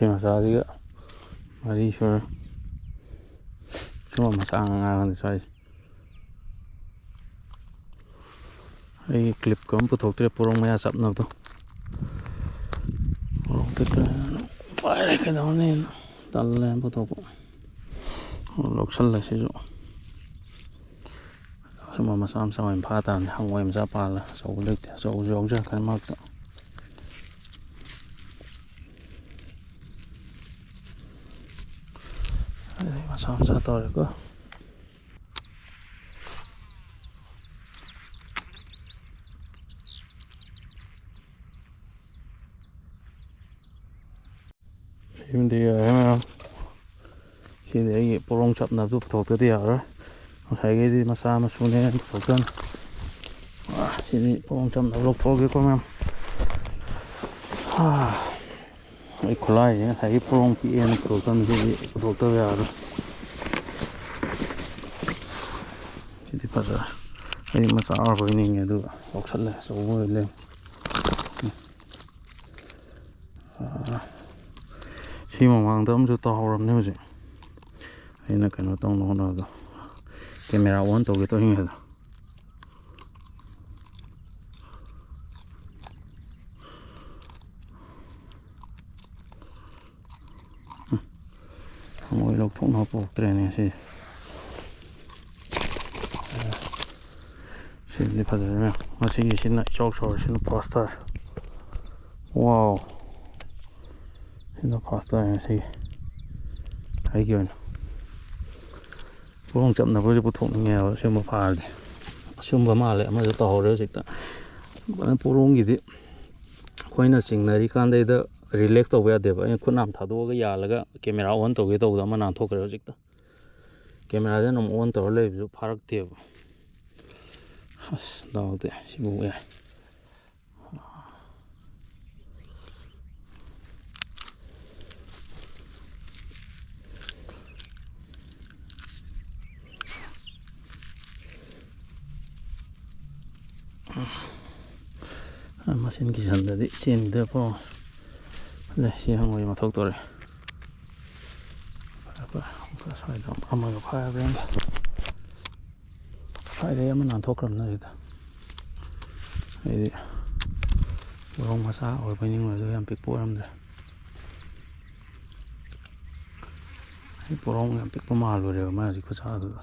ꯁꯤ ꯃꯆꯥꯁꯤꯒ ꯃꯔꯤ ꯁꯨꯔꯦ꯫ ꯁꯨꯝꯕ ꯃꯆꯥ ꯉꯥ ꯉꯥꯡꯉꯗꯤ ꯁ꯭ꯋꯥꯏꯁꯦ꯫ ꯑꯩ ꯀ꯭ꯂꯤꯞꯀ ꯑꯃ ꯄꯨꯊꯣꯛꯇ꯭ꯔꯦ, ꯄꯣꯔꯣꯡ ꯃꯌꯥ ꯆꯞꯅꯕꯗꯣ꯫ ꯄꯣꯔꯣꯡ ꯄꯤꯛꯄꯅꯤꯅ ꯄꯥꯏꯔꯦ, ꯀꯩꯗꯧꯅꯤ? ꯇꯜꯂꯦ ꯄꯨꯊꯣꯛꯄ꯫ ꯂꯧꯁꯜꯂꯦ ꯁꯤꯁꯨ꯫ ꯁꯨꯝꯕ ꯃꯆꯥ ꯃꯆꯥ ꯑꯣꯏꯅ ꯐꯥ ꯇꯥꯕꯅꯤ꯫ ꯍꯪꯉꯣꯏ ꯃꯆꯥ ꯄꯥꯜꯂꯦ, ꯑꯆꯧꯕ ꯂꯩꯇꯦ꯫ ꯑꯆꯧꯕꯁꯨ ꯌꯥꯎꯖꯔꯛꯀꯅꯤ ꯃꯔꯛꯇ꯫ ꯑꯗꯩ ꯃꯆꯥ ꯃꯆꯥ ꯇꯧꯔꯦꯀꯣ꯫ ꯁꯤꯃꯗꯤ ꯌꯥꯔꯦ ꯃꯌꯥꯝ꯫ ꯁꯤꯗꯤ ꯑꯩꯒꯤ ꯄꯣꯔꯣꯡ ꯆꯞꯅꯕꯗꯨ ꯄꯨꯊꯣꯛꯇꯗꯤ ꯌꯥꯔꯣꯏ꯫ ꯉꯁꯥꯏꯒꯤꯗꯤ ꯃꯆꯥ ꯃꯁꯨꯅꯦ ꯄꯨꯊꯣꯛꯇꯅ꯫ ꯑꯥ, ꯁꯤꯗꯤ ꯄꯣꯔꯣꯡ ꯆꯞꯅꯕ ꯂꯧꯊꯣꯛꯑꯒꯦꯀꯣ ꯃꯌꯥꯝ꯫ ꯑꯥ, ꯑꯩ ꯈꯨꯠꯂꯥꯏꯁꯦ ꯉꯁꯥꯏꯒꯤ ꯄꯣꯔꯣꯡ ꯄꯤꯛꯑꯦꯅ ꯄꯨꯊꯣꯛꯇꯕꯅꯤ, ꯁꯤꯗꯤ ꯄꯨꯊꯣꯛꯇꯕ ꯌꯥꯔꯣꯏ꯫ ꯁꯤꯗꯤ ꯐꯖꯔꯦ꯫ ꯑꯩ ꯃꯆꯥ ꯑꯣꯏꯔꯕꯣꯏ ꯅꯤꯡꯉꯦ, ꯑꯗꯨꯒ ꯂꯧꯁꯜꯂꯦ, ꯑꯆꯧꯕ ꯑꯣꯏ ꯂꯩꯔꯝꯃꯦ꯫ ꯑꯥ, ꯁꯤ ꯃꯃꯥꯡꯗ ꯑꯃꯁꯨ ꯇꯥꯍꯧꯔꯕꯅꯦ ꯍꯧꯖꯤꯛ꯫ ꯑꯩꯅ ꯀꯩꯅꯣ ꯇꯧꯅ ꯍꯣꯠꯅꯕꯗꯣ, ꯀꯦꯃꯦꯔꯥ ꯑꯣꯟ ꯇꯧꯒꯦ ꯇꯧꯔꯤꯉꯩꯗ꯫ ꯍꯪꯉꯣꯏ ꯂꯧꯊꯣꯛꯅꯕ ꯄꯣꯛꯇ꯭ꯔꯦꯅꯦ ꯁꯤ꯫ ꯁꯤꯗꯤ ꯐꯖꯔꯦ ꯃꯌꯥꯝ꯫ ꯃꯁꯤꯒꯤꯁꯤꯅ ꯏꯆꯥꯎ ꯆꯥꯎꯔꯤꯁꯤꯅ ꯐꯥꯔꯁ ꯇꯥꯔꯦ꯫ ꯋꯥꯎ! ꯁꯤꯅ ꯐꯥꯔꯁ ꯇꯥꯔꯦ ꯉꯁꯤꯒꯤ꯫ ꯑꯩꯒꯤ ꯑꯣꯏꯅ꯫ ꯄꯣꯔꯣꯡ ꯆꯞꯅꯕꯁꯦ ꯄꯨꯊꯣꯛꯅꯤꯡꯉꯦꯕ ꯁꯤꯒꯨꯝꯕ ꯐꯥꯔꯗꯤ꯫ ꯑꯆꯨꯝꯕ ꯃꯥꯜꯂꯦ, ꯑꯃꯁꯨ ꯇꯧꯍꯧꯔꯦ ꯍꯧꯖꯤꯛꯇ꯫ ꯄꯣꯔꯣꯡꯒꯤꯗꯤ ꯑꯩꯈꯣꯏꯅ ꯆꯤꯡꯅꯔꯤꯀꯥꯟꯗꯩꯗ ꯔꯤꯂꯦꯛꯁ ꯇꯧꯕ ꯌꯥꯗꯦꯕ꯫ ꯑꯩꯅ ꯈꯨꯠ ꯅꯥꯝ ꯊꯥꯗꯣꯛꯑꯒ ꯌꯥꯜꯂꯒ ꯀꯦꯃꯦꯔꯥ ꯑꯣꯟ ꯇꯧꯒꯦ ꯇꯧꯕꯗ ꯑꯃ ꯅꯥꯟꯊꯣꯛꯈ꯭ꯔꯦ ꯍꯧꯖꯤꯛꯇ꯫ ꯀꯦꯃꯦꯔꯥꯁꯦ ꯑꯗꯨꯝ ꯑꯣꯟ ꯇꯧꯔ ꯂꯩꯕꯁꯨ ꯐꯥꯔꯛꯇꯦꯕ꯫ ꯑꯁ, ꯗꯥꯎꯗꯤ ꯁꯤꯕꯨ ꯌꯥꯏ꯫ ꯃꯁꯤꯟ ꯀꯤꯁꯟꯗꯗꯤ ꯆꯦꯟꯈꯤꯗꯣꯏ ꯐꯥꯎ꯫ ꯑꯗ ꯁꯤ ꯍꯪꯉꯣꯏ ꯑꯃ ꯊꯣꯛꯇꯣꯔꯦ꯫ ꯐꯔꯦ, ꯐꯔꯦ꯫ ꯑꯃꯨꯛꯀ ꯁ꯭ꯋꯥꯏꯗ ꯑꯃꯒ ꯐꯥꯔꯒ ꯌꯦꯡꯒꯦ꯫ ꯁ꯭ꯋꯥꯏꯗꯩ ꯑꯃ ꯅꯥꯟꯊꯣꯛꯈ꯭ꯔꯕꯅꯦ ꯍꯧꯖꯤꯛꯇ꯫ ꯑꯩꯗꯤ ꯄꯣꯔꯣꯡ ꯃꯆꯥ ꯑꯣꯏꯕꯣꯏ ꯅꯤꯡꯉꯨꯔꯦ, ꯑꯗꯨꯒ ꯌꯥꯝ ꯄꯤꯛꯄ ꯑꯣꯏꯔꯝꯗ꯭ꯔꯦ꯫ ꯑꯩ ꯄꯣꯔꯣꯡ ꯌꯥꯝ ꯄꯤꯛꯄ ꯃꯥꯜꯂꯨꯔꯦꯕ ꯃꯥ ꯍꯧꯖꯤꯛ ꯈꯨꯠꯁꯥꯗꯨꯗ꯫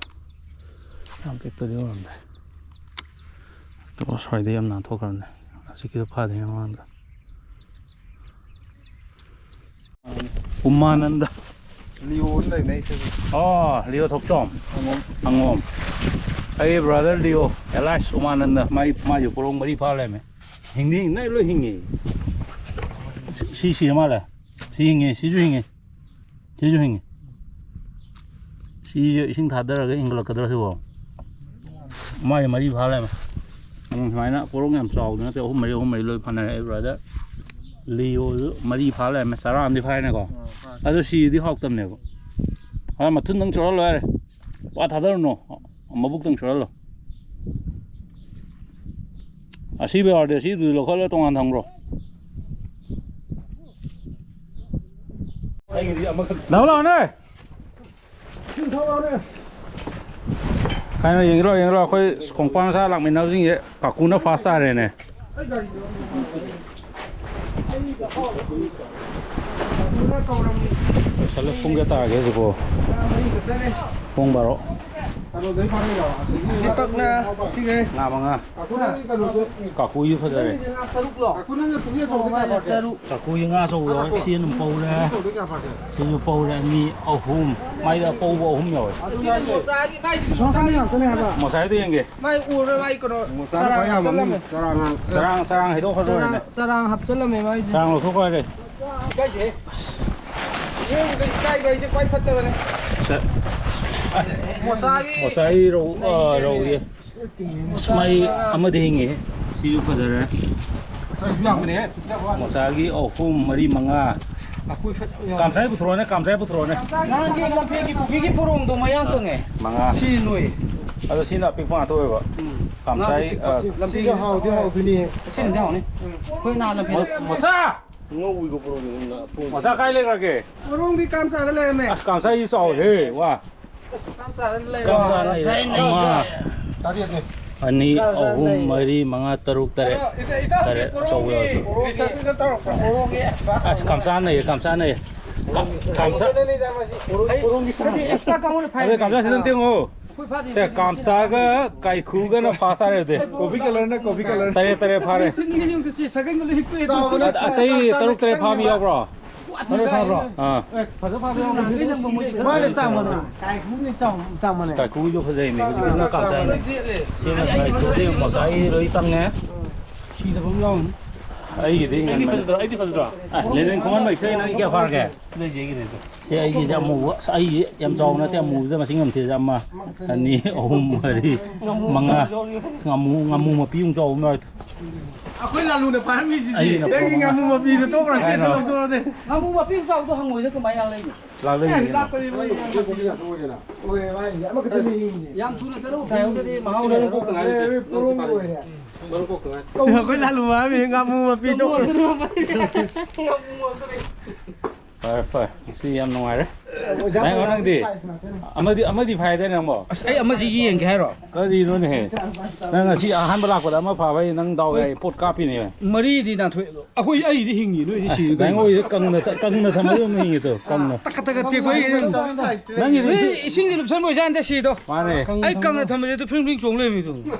ꯌꯥꯝ ꯄꯤꯛꯄꯗꯤ ꯑꯣꯏꯔꯝꯗ꯭ꯔꯦ꯫ ꯑꯗꯨꯒ ꯁ꯭ꯋꯥꯏꯗꯩ ꯌꯥꯝ ꯅꯥꯟꯊꯣꯛꯈ꯭ꯔꯕꯅꯦ꯫ ꯍꯧꯖꯤꯛꯀꯤꯗꯣ ꯐꯥꯗ꯭ꯔꯤꯉꯩ ꯃꯃꯥꯡꯗ꯫ ꯎꯃꯥꯅꯟꯗ꯫ ꯂꯤꯑꯣ ꯑꯃ ꯂꯩꯕꯅꯦ ꯑꯩ ꯁꯤꯗ꯫ ꯑꯣ, ꯂꯤꯑꯣ ꯊꯣꯛꯆꯣꯝ꯫ ꯍꯪꯉꯣꯝ꯫ ꯍꯪꯉꯣꯝ꯫ ꯑꯩ brother ꯂꯤꯑꯣ, alias ꯎꯃꯥꯅꯟꯗ꯫ ꯃꯥꯏ, ꯃꯥꯏꯁꯨ ꯄꯣꯔꯣꯡ ꯃꯔꯤ ꯐꯥ ꯂꯩꯔꯝꯃꯦ꯫ ꯍꯤꯡꯗꯤ ꯍꯤꯡ-, ꯅꯣꯏ ꯂꯣꯏ ꯍꯤꯡꯉꯤ꯫ ꯁꯤ, ꯁꯤ ꯁꯤꯔ ꯃꯥꯜꯂꯦ꯫ ꯁꯤ ꯍꯤꯡꯉꯤ, ꯁꯤꯁꯨ ꯍꯤꯡꯉꯤ꯫ ꯁꯤꯁꯨ ꯍꯤꯡꯉꯤ꯫ ꯁꯤꯁꯨ ꯏꯁꯤꯡ ꯊꯥꯗꯔꯒ ꯍꯤꯡꯒꯠꯂꯛꯀꯗ꯭ꯔꯥ ꯁꯤꯕꯣ? ꯃꯥꯏ ꯃꯔꯤ ꯐꯥ ꯂꯩꯔꯝꯃꯦ꯫ ꯎꯝ, ꯁꯨꯃꯥꯏꯅ ꯄꯣꯔꯣꯡ ꯌꯥꯝ ꯆꯥꯎꯕꯗꯤ ꯅꯠꯇꯦ, ꯑꯍꯨꯝ ꯃꯔꯤ, ꯑꯍꯨꯝ ꯃꯔꯤ ꯂꯣꯏ ꯐꯥꯅꯔꯦ꯫ ꯑꯩ brother ꯂꯤꯑꯣꯁꯨ ꯃꯔꯤ ꯐꯥ ꯂꯩꯔꯝꯃꯦ, ꯆꯔꯥ ꯑꯃꯗꯤ ꯐꯥꯏꯅꯦꯀꯣ꯫ ꯑꯥ, ꯐꯥꯏ꯫ ꯑꯗꯣ ꯁꯤꯗꯤ ꯍꯥꯎꯇꯕꯅꯦꯕ꯫ ꯑꯥ, ꯃꯊꯨꯟꯗꯪ ꯆꯣꯠꯍꯜꯂꯣ ꯌꯥꯔꯦ꯫ ꯋꯥ ꯊꯥꯗꯔꯨꯅꯨ, ꯃꯕꯨꯛꯇꯪ ꯆꯣꯠꯍꯜꯂꯣ꯫ ꯑꯁꯤꯕ ꯌꯥꯎꯔꯗꯤ ꯑꯁꯤꯗꯨꯗꯤ ꯂꯧꯈꯠꯂꯒ ꯇꯣꯉꯥꯟ ꯊꯝꯈ꯭ꯔꯣ꯫ ꯂꯥꯛꯑꯣ, ꯂꯥꯛꯑꯣꯅꯦ꯫ ꯀꯥꯏꯅ ꯌꯦꯡꯒꯦꯔꯣ, ꯌꯦꯡꯒꯦꯔꯣ? ꯑꯩꯈꯣꯏ ꯈꯣꯡꯄꯥꯟ ꯁꯥ ꯂꯥꯛꯃꯤꯟꯅꯕꯁꯤꯡꯁꯦ ꯀꯥꯀꯨꯅ first ꯇꯥꯔꯦꯅꯦ꯫ ꯂꯣꯏꯁꯜꯂꯦ꯫ ꯄꯨꯡ ꯀꯌꯥ ꯇꯥꯔꯒꯦ ꯍꯧꯖꯤꯛꯄꯣ? ꯄꯨꯡ ꯕꯥꯔꯣ꯫ ꯗꯤꯄꯛꯅ ꯁꯤꯒꯩ꯫ ꯉꯥ ꯃꯉꯥ꯫ ꯀꯥꯀꯨꯁꯨ ꯐꯖꯔꯦ꯫ ꯇꯔꯨꯛ꯫ ꯀꯥꯀꯨꯒꯤ ꯉꯥ ꯑꯆꯧꯕꯗꯣ ꯁꯤ ꯑꯗꯨꯝ ꯄꯧꯔꯦ꯫ ꯁꯤꯁꯨ ꯄꯧꯔꯦ, ꯑꯅꯤ, ꯑꯍꯨꯝ꯫ ꯃꯥꯏꯗ ꯑꯄꯧꯕ ꯑꯍꯨꯝ ꯌꯥꯎꯋꯦ꯫ ꯃꯣꯁꯥꯏꯗꯣ ꯌꯦꯡꯒꯦ꯫ ꯃꯥꯏ ꯎꯔꯣꯏ, ꯃꯥꯏ ꯀꯩꯅꯣ ꯆꯔꯥꯡ ꯍꯥꯞꯆꯜꯂꯝꯃꯦ꯫ ꯆꯔꯥꯡ, ꯆꯔꯥꯡ ꯍꯩꯗꯣꯛꯈ꯭ꯔꯁꯨ ꯆꯔꯥꯡ, ꯑꯣꯏꯔꯦꯅꯦ꯫ ꯆꯔꯥꯡ ꯍꯥꯞꯆꯜꯂꯝꯃꯦ ꯃꯥꯏꯁꯦ꯫ ꯆꯔꯥꯡ ꯂꯧꯊꯣꯛꯈ꯭ꯔꯣ ꯍꯥꯏꯔꯦ꯫ ꯏꯀꯥꯏꯖꯩꯍꯦ꯫ ꯌꯦꯡꯕꯗ ꯏꯀꯥꯏꯕ ꯍꯥꯏꯁꯦ ꯈ꯭ꯋꯥꯏ ꯐꯠꯇꯕꯅꯦ꯫ ꯁꯦ꯫ ꯃꯣꯁꯥꯒꯤ ꯃꯣꯁꯥꯒꯤ ꯔꯧ, ꯑ, ꯔꯧꯁꯦ꯫ ꯑꯁ, ꯃꯥꯏ ꯑꯃꯗꯤ ꯍꯤꯡꯉꯤ꯫ ꯁꯤꯁꯨ ꯐꯖꯔꯦ꯫ ꯃꯣꯁꯥꯒꯤ ꯑꯍꯨꯝ, ꯃꯔꯤ, ꯃꯉꯥ꯫ ꯀꯥꯝꯁꯥꯏ ꯄꯨꯊꯣꯔꯛꯑꯣꯅꯦ, ꯀꯥꯝꯁꯥꯏ ꯄꯨꯊꯣꯔꯛꯑꯣꯅꯦ꯫ ꯅꯍꯥꯟꯒꯤ ꯂꯝꯐꯦꯜꯒꯤ ꯄꯨꯈ꯭ꯔꯤꯒꯤ ꯄꯣꯔꯣꯡꯗꯣ ꯃꯌꯥꯡ ꯀꯪꯉꯦ꯫ ꯃꯉꯥ꯫ ꯁꯤ ꯅꯣꯏ꯫ ꯑꯗꯣ ꯁꯤꯅ ꯑꯄꯤꯛꯄ ꯉꯥꯛꯇ ꯑꯣꯏꯕ꯫ ꯎꯝ꯫ ꯀꯥꯝꯁꯥꯏ, ꯉꯥ ꯑ, ꯂꯝꯐꯦꯜꯒꯤ ꯁꯤꯁꯨ ꯍꯥꯎꯗꯤ ꯍꯥꯎꯗꯣꯏꯅꯤ꯫ ꯁꯤꯅꯗꯤ ꯍꯥꯎꯅꯤ꯫ ꯑꯩꯈꯣꯏ ꯅꯍꯥꯟ ꯂꯝꯐꯦꯜ ꯃꯣ-, ꯃꯣꯁꯥ! ꯉꯧꯏꯀꯣ ꯄꯣꯔꯣꯝꯁꯦ꯫ ꯃꯆꯥ ꯀꯥꯏ ꯂꯩꯈ꯭ꯔꯒꯦ? ꯄꯣꯔꯣꯝꯗꯤ ꯀꯥꯝꯆꯥꯗ ꯂꯩꯔꯝꯃꯦ꯫ ꯑꯁ, ꯀꯥꯝꯆꯥ ꯑꯩꯁꯨ ꯆꯥꯎꯋꯦꯍꯦ, ꯋꯥ꯫ ꯑꯁ, ꯀꯥꯝꯆꯥꯗ ꯂꯩꯔꯝꯃꯦ꯫ ꯀꯥꯝꯆꯥꯅ ꯉꯁꯥꯏ ꯑꯃ, ꯅꯩꯁꯦ꯫ ꯇꯔꯦꯠꯅꯦ꯫ ꯑꯅꯤ, ꯀꯥꯝꯆꯥ ꯑꯍꯨꯝ, ꯅꯩ꯫ ꯃꯔꯤ, ꯃꯉꯥ, ꯇꯔꯨꯛ, ꯇꯔꯦꯠ꯫ ꯑꯗꯣ, ꯏꯇꯥ-, ꯏꯇꯥꯎꯁꯦ ꯇꯔꯦꯠ ꯑꯆꯧꯕ ꯄꯣꯔꯣꯝꯒꯤ ꯌꯥꯎꯔꯦ꯫ Research ꯀ ꯇꯧꯔꯛꯄ꯭ꯔꯣ? ꯄꯣꯔꯣꯝꯒꯤ expert ꯑꯁ, ꯑꯣꯏꯕ꯫ ꯀꯥꯝꯆꯥ ꯅꯩꯌꯦ, ꯀꯥꯝꯆꯥ ꯅꯩꯌꯦ꯫ ꯀꯥꯝ-, ꯀꯥꯝꯆꯥ꯫ ꯑꯩ, ꯄꯣꯔꯣꯝꯒꯤ expert ꯀꯥꯡꯕꯨꯅ ꯐꯥꯏ꯫ ꯑꯗꯣ ꯀꯥꯝꯆꯥꯁꯤ ꯑꯗꯨꯝ ꯇꯦꯡꯉꯣ꯫ ꯑꯩꯈꯣꯏ ꯐꯥꯗꯦ꯫ ꯁꯦ, ꯀꯥꯝꯆꯥꯒ ꯀꯥꯏꯈꯨꯒꯅ ꯐꯥꯁ ꯇꯥꯔꯦ ꯑꯗꯨꯗꯤ꯫ Coffee colour ꯅ coffee colour꯫ ꯇꯔꯦꯠ, ꯇꯔꯦꯠ ꯐꯥꯔꯦ꯫ ꯁꯤꯟꯒꯤ ꯌꯨꯝꯗ ꯁꯤ ꯁꯒꯪꯗꯣ ꯂꯣꯏ ꯍꯤꯞꯄꯦ ꯑꯗꯨ꯫ ꯆꯥꯎꯕꯅ ꯑ-, ꯑꯇꯩ ꯇꯔꯨꯛ ꯇꯔꯦꯠ ꯐꯥꯕ ꯌꯥꯎꯕ꯭ꯔꯣ? ꯇꯔꯦꯠ ꯐꯥꯕ꯭ꯔꯣ? ꯑꯥ꯫ ꯑꯦ, ꯐꯖ ꯐꯥꯕ ꯌꯥꯎꯕ꯭ꯔꯣ? ꯃꯥꯅ ꯆꯥꯎꯕꯅ꯫ ꯀꯥꯏꯈꯨꯅ ꯆꯥꯎ-, ꯆꯥꯎꯕꯅꯦ꯫ ꯀꯥꯏꯈꯨꯗꯣ ꯐꯖꯩꯅꯦ꯫ ꯍꯧꯖꯤꯛꯀꯤꯗꯨꯅ ꯀꯥꯝꯆꯥꯅꯦ꯫ ꯁꯤꯅ ꯀꯥꯏꯈꯨꯗꯤ ꯉꯁꯥꯏ ꯂꯣꯏ ꯇꯪꯉꯦ꯫ ꯁꯤꯗꯕ ꯑꯃ ꯌꯥꯎꯔꯝꯅꯤ꯫ ꯑꯩꯒꯤꯗꯤ ꯑꯩꯗꯤ ꯉꯟꯕꯅꯦ꯫ ꯐꯖꯗ꯭ꯔꯣ? ꯑꯩꯗꯤ ꯐꯖꯗ꯭ꯔꯣ? ꯑ, ꯂꯦꯅꯤꯟ ꯈꯨꯃꯟ ꯃꯩꯈꯦ, ꯅꯪꯒꯤ ꯀꯌꯥ ꯐꯥꯔꯒꯦ? ꯂꯩꯖꯩꯒꯤꯅꯦ ꯑꯗꯣ꯫ ꯁꯤ ꯑꯩꯒꯤꯁꯦ ꯑꯃꯨꯕ꯫ ꯑꯁ, ꯑꯩꯒꯤ ꯌꯥꯝ ꯆꯥꯎꯕ ꯅꯠꯇꯦ, ꯑꯃꯨꯕꯁꯦ ꯃꯁꯤꯡ ꯌꯥꯝ ꯊꯤꯔꯁꯦ꯫ ꯑꯃ, ꯑꯅꯤ, ꯑꯍꯨꯝ, ꯃꯔꯤ, ꯃꯉꯥ꯫ ꯉꯥꯃꯨ, ꯉꯥꯃꯨ ꯃꯄꯤ ꯑꯃ ꯆꯥꯎꯕ ꯑꯃ ꯌꯥꯎꯔꯦ꯫ ꯑꯩꯈꯣꯏ ꯂꯥꯂꯨꯅ ꯐꯥꯔꯝꯃꯤꯁꯤꯗꯤ꯫ ꯑꯩꯅ ꯅꯪꯒꯤ ꯄꯣꯔꯣꯝ ꯉꯥꯃꯨ ꯃꯄꯤꯗꯣ ꯇꯣꯛꯈ꯭ꯔꯣ, ꯁꯦ ꯍꯥꯏꯔꯣ? ꯂꯧꯊꯣꯛꯑꯣꯅꯦ꯫ ꯉꯥꯃꯨ ꯃꯄꯤ ꯑꯃ ꯆꯥꯎꯕꯗꯣ ꯍꯪꯉꯣꯏꯗ ꯀꯃꯥꯏꯅ ꯂꯥꯛꯂꯛꯏꯅꯣ? ꯂꯥꯛꯂꯛꯏꯅꯦ꯫ ꯑꯦ, ꯂꯥꯛꯄꯅꯤ, ꯃꯣꯏ ꯌꯥꯝ ꯁꯥꯊꯤ꯫ ꯑꯣꯏꯔꯦ, ꯃꯥꯏ ꯑꯃꯈꯛꯇꯅꯤ ꯌꯦꯡꯉꯤꯁꯦ꯫ ꯌꯥꯝ ꯊꯨꯅ ꯆꯠꯂꯨ, ꯊꯥꯏꯍꯧꯗꯗꯤ ꯃꯍꯥꯎ ꯁꯤ ꯃꯔꯨꯝ ꯂꯩꯔꯔꯣꯏ꯫ ꯀꯣꯛꯇ ꯉꯥꯏꯔꯤ꯫ ꯑꯦ, ꯄꯣꯔꯣꯝ ꯑꯣꯏꯔꯦ꯫ ꯃꯔꯨꯝ ꯀꯣꯛꯇ ꯉꯥꯏꯔꯤ꯫ ꯑꯩꯈꯣꯏ ꯂꯥꯂꯨ ꯃꯥꯃꯤ ꯉꯥꯃꯨ ꯃꯄꯤꯗꯣ꯫ ꯉꯥꯃꯨ ꯃꯄꯤꯗꯣ꯫ ꯐꯔꯦ, ꯐꯔꯦ꯫ ꯉꯁꯤ ꯌꯥꯝ ꯅꯨꯡꯉꯥꯏꯔꯦ꯫ ꯑꯣꯖꯥ ꯅꯪ, ꯄ꯭ꯔꯣꯒ꯭ꯔꯥꯝ ꯅꯪꯗꯤ? ꯁꯥꯏꯖ ꯉꯥꯛꯇꯅꯦ꯫ ꯑꯃꯗꯤ, ꯑꯃꯗꯤ ꯐꯥꯏꯗꯥꯏꯅꯦ ꯅꯪꯕꯣ? ꯑꯁ, ꯑꯩ ꯑꯃꯁꯤ ꯌꯦꯡꯒꯦ ꯍꯥꯏꯔꯣ? ꯀꯔꯤꯅꯣꯅꯦꯍꯦ? ꯅꯪ ꯉꯁꯤ ꯑꯍꯥꯟꯕ ꯂꯥꯛꯄꯗ ꯑꯃ ꯐꯥꯕ ꯍꯥꯏ, ꯅꯪ ꯗꯥꯎ ꯌꯥꯏ, ꯄꯣꯠ ꯀꯥꯞꯄꯤꯅꯦ꯫ ꯃꯔꯤꯗꯤ ꯅꯥꯟꯊꯣꯛꯑꯦ ꯑꯗꯣ꯫ ꯑꯩꯈꯣꯏ, ꯑꯩꯗꯤ ꯍꯤꯡꯉꯤ, ꯅꯣꯏꯗꯤ ꯁꯤꯔꯦ ꯀꯩꯅꯣ? ꯅꯪ ꯑꯣꯏꯗꯤ ꯀꯪꯅ ꯊ-, ꯀꯪꯅ ꯊꯝꯃꯗꯤ ꯑꯗꯨꯝ ꯍꯤꯡꯉꯤꯗꯣ, ꯀꯪꯅ꯫ ꯇꯛꯀ ꯇꯛꯀ ꯇꯦꯛꯄ ꯑꯩ꯫ ꯅꯪꯒꯤꯗꯤ ꯅꯣꯏ ꯏꯁꯤꯡ-, ꯏꯁꯤꯡꯁꯦ ꯂꯨꯞꯁꯟꯕ ꯑꯣꯏꯖꯥꯠꯅꯤꯗ ꯁꯤꯗꯣ꯫ ꯃꯥꯅꯦ꯫ ꯑꯩ ꯀꯪꯅ ꯊꯝꯕꯁꯦ ꯑꯗꯨ ꯐ꯭ꯔꯤꯡ ꯐ꯭ꯔꯤꯡ ꯆꯣꯡ ꯂꯩꯔꯝꯃꯤꯗꯣ꯫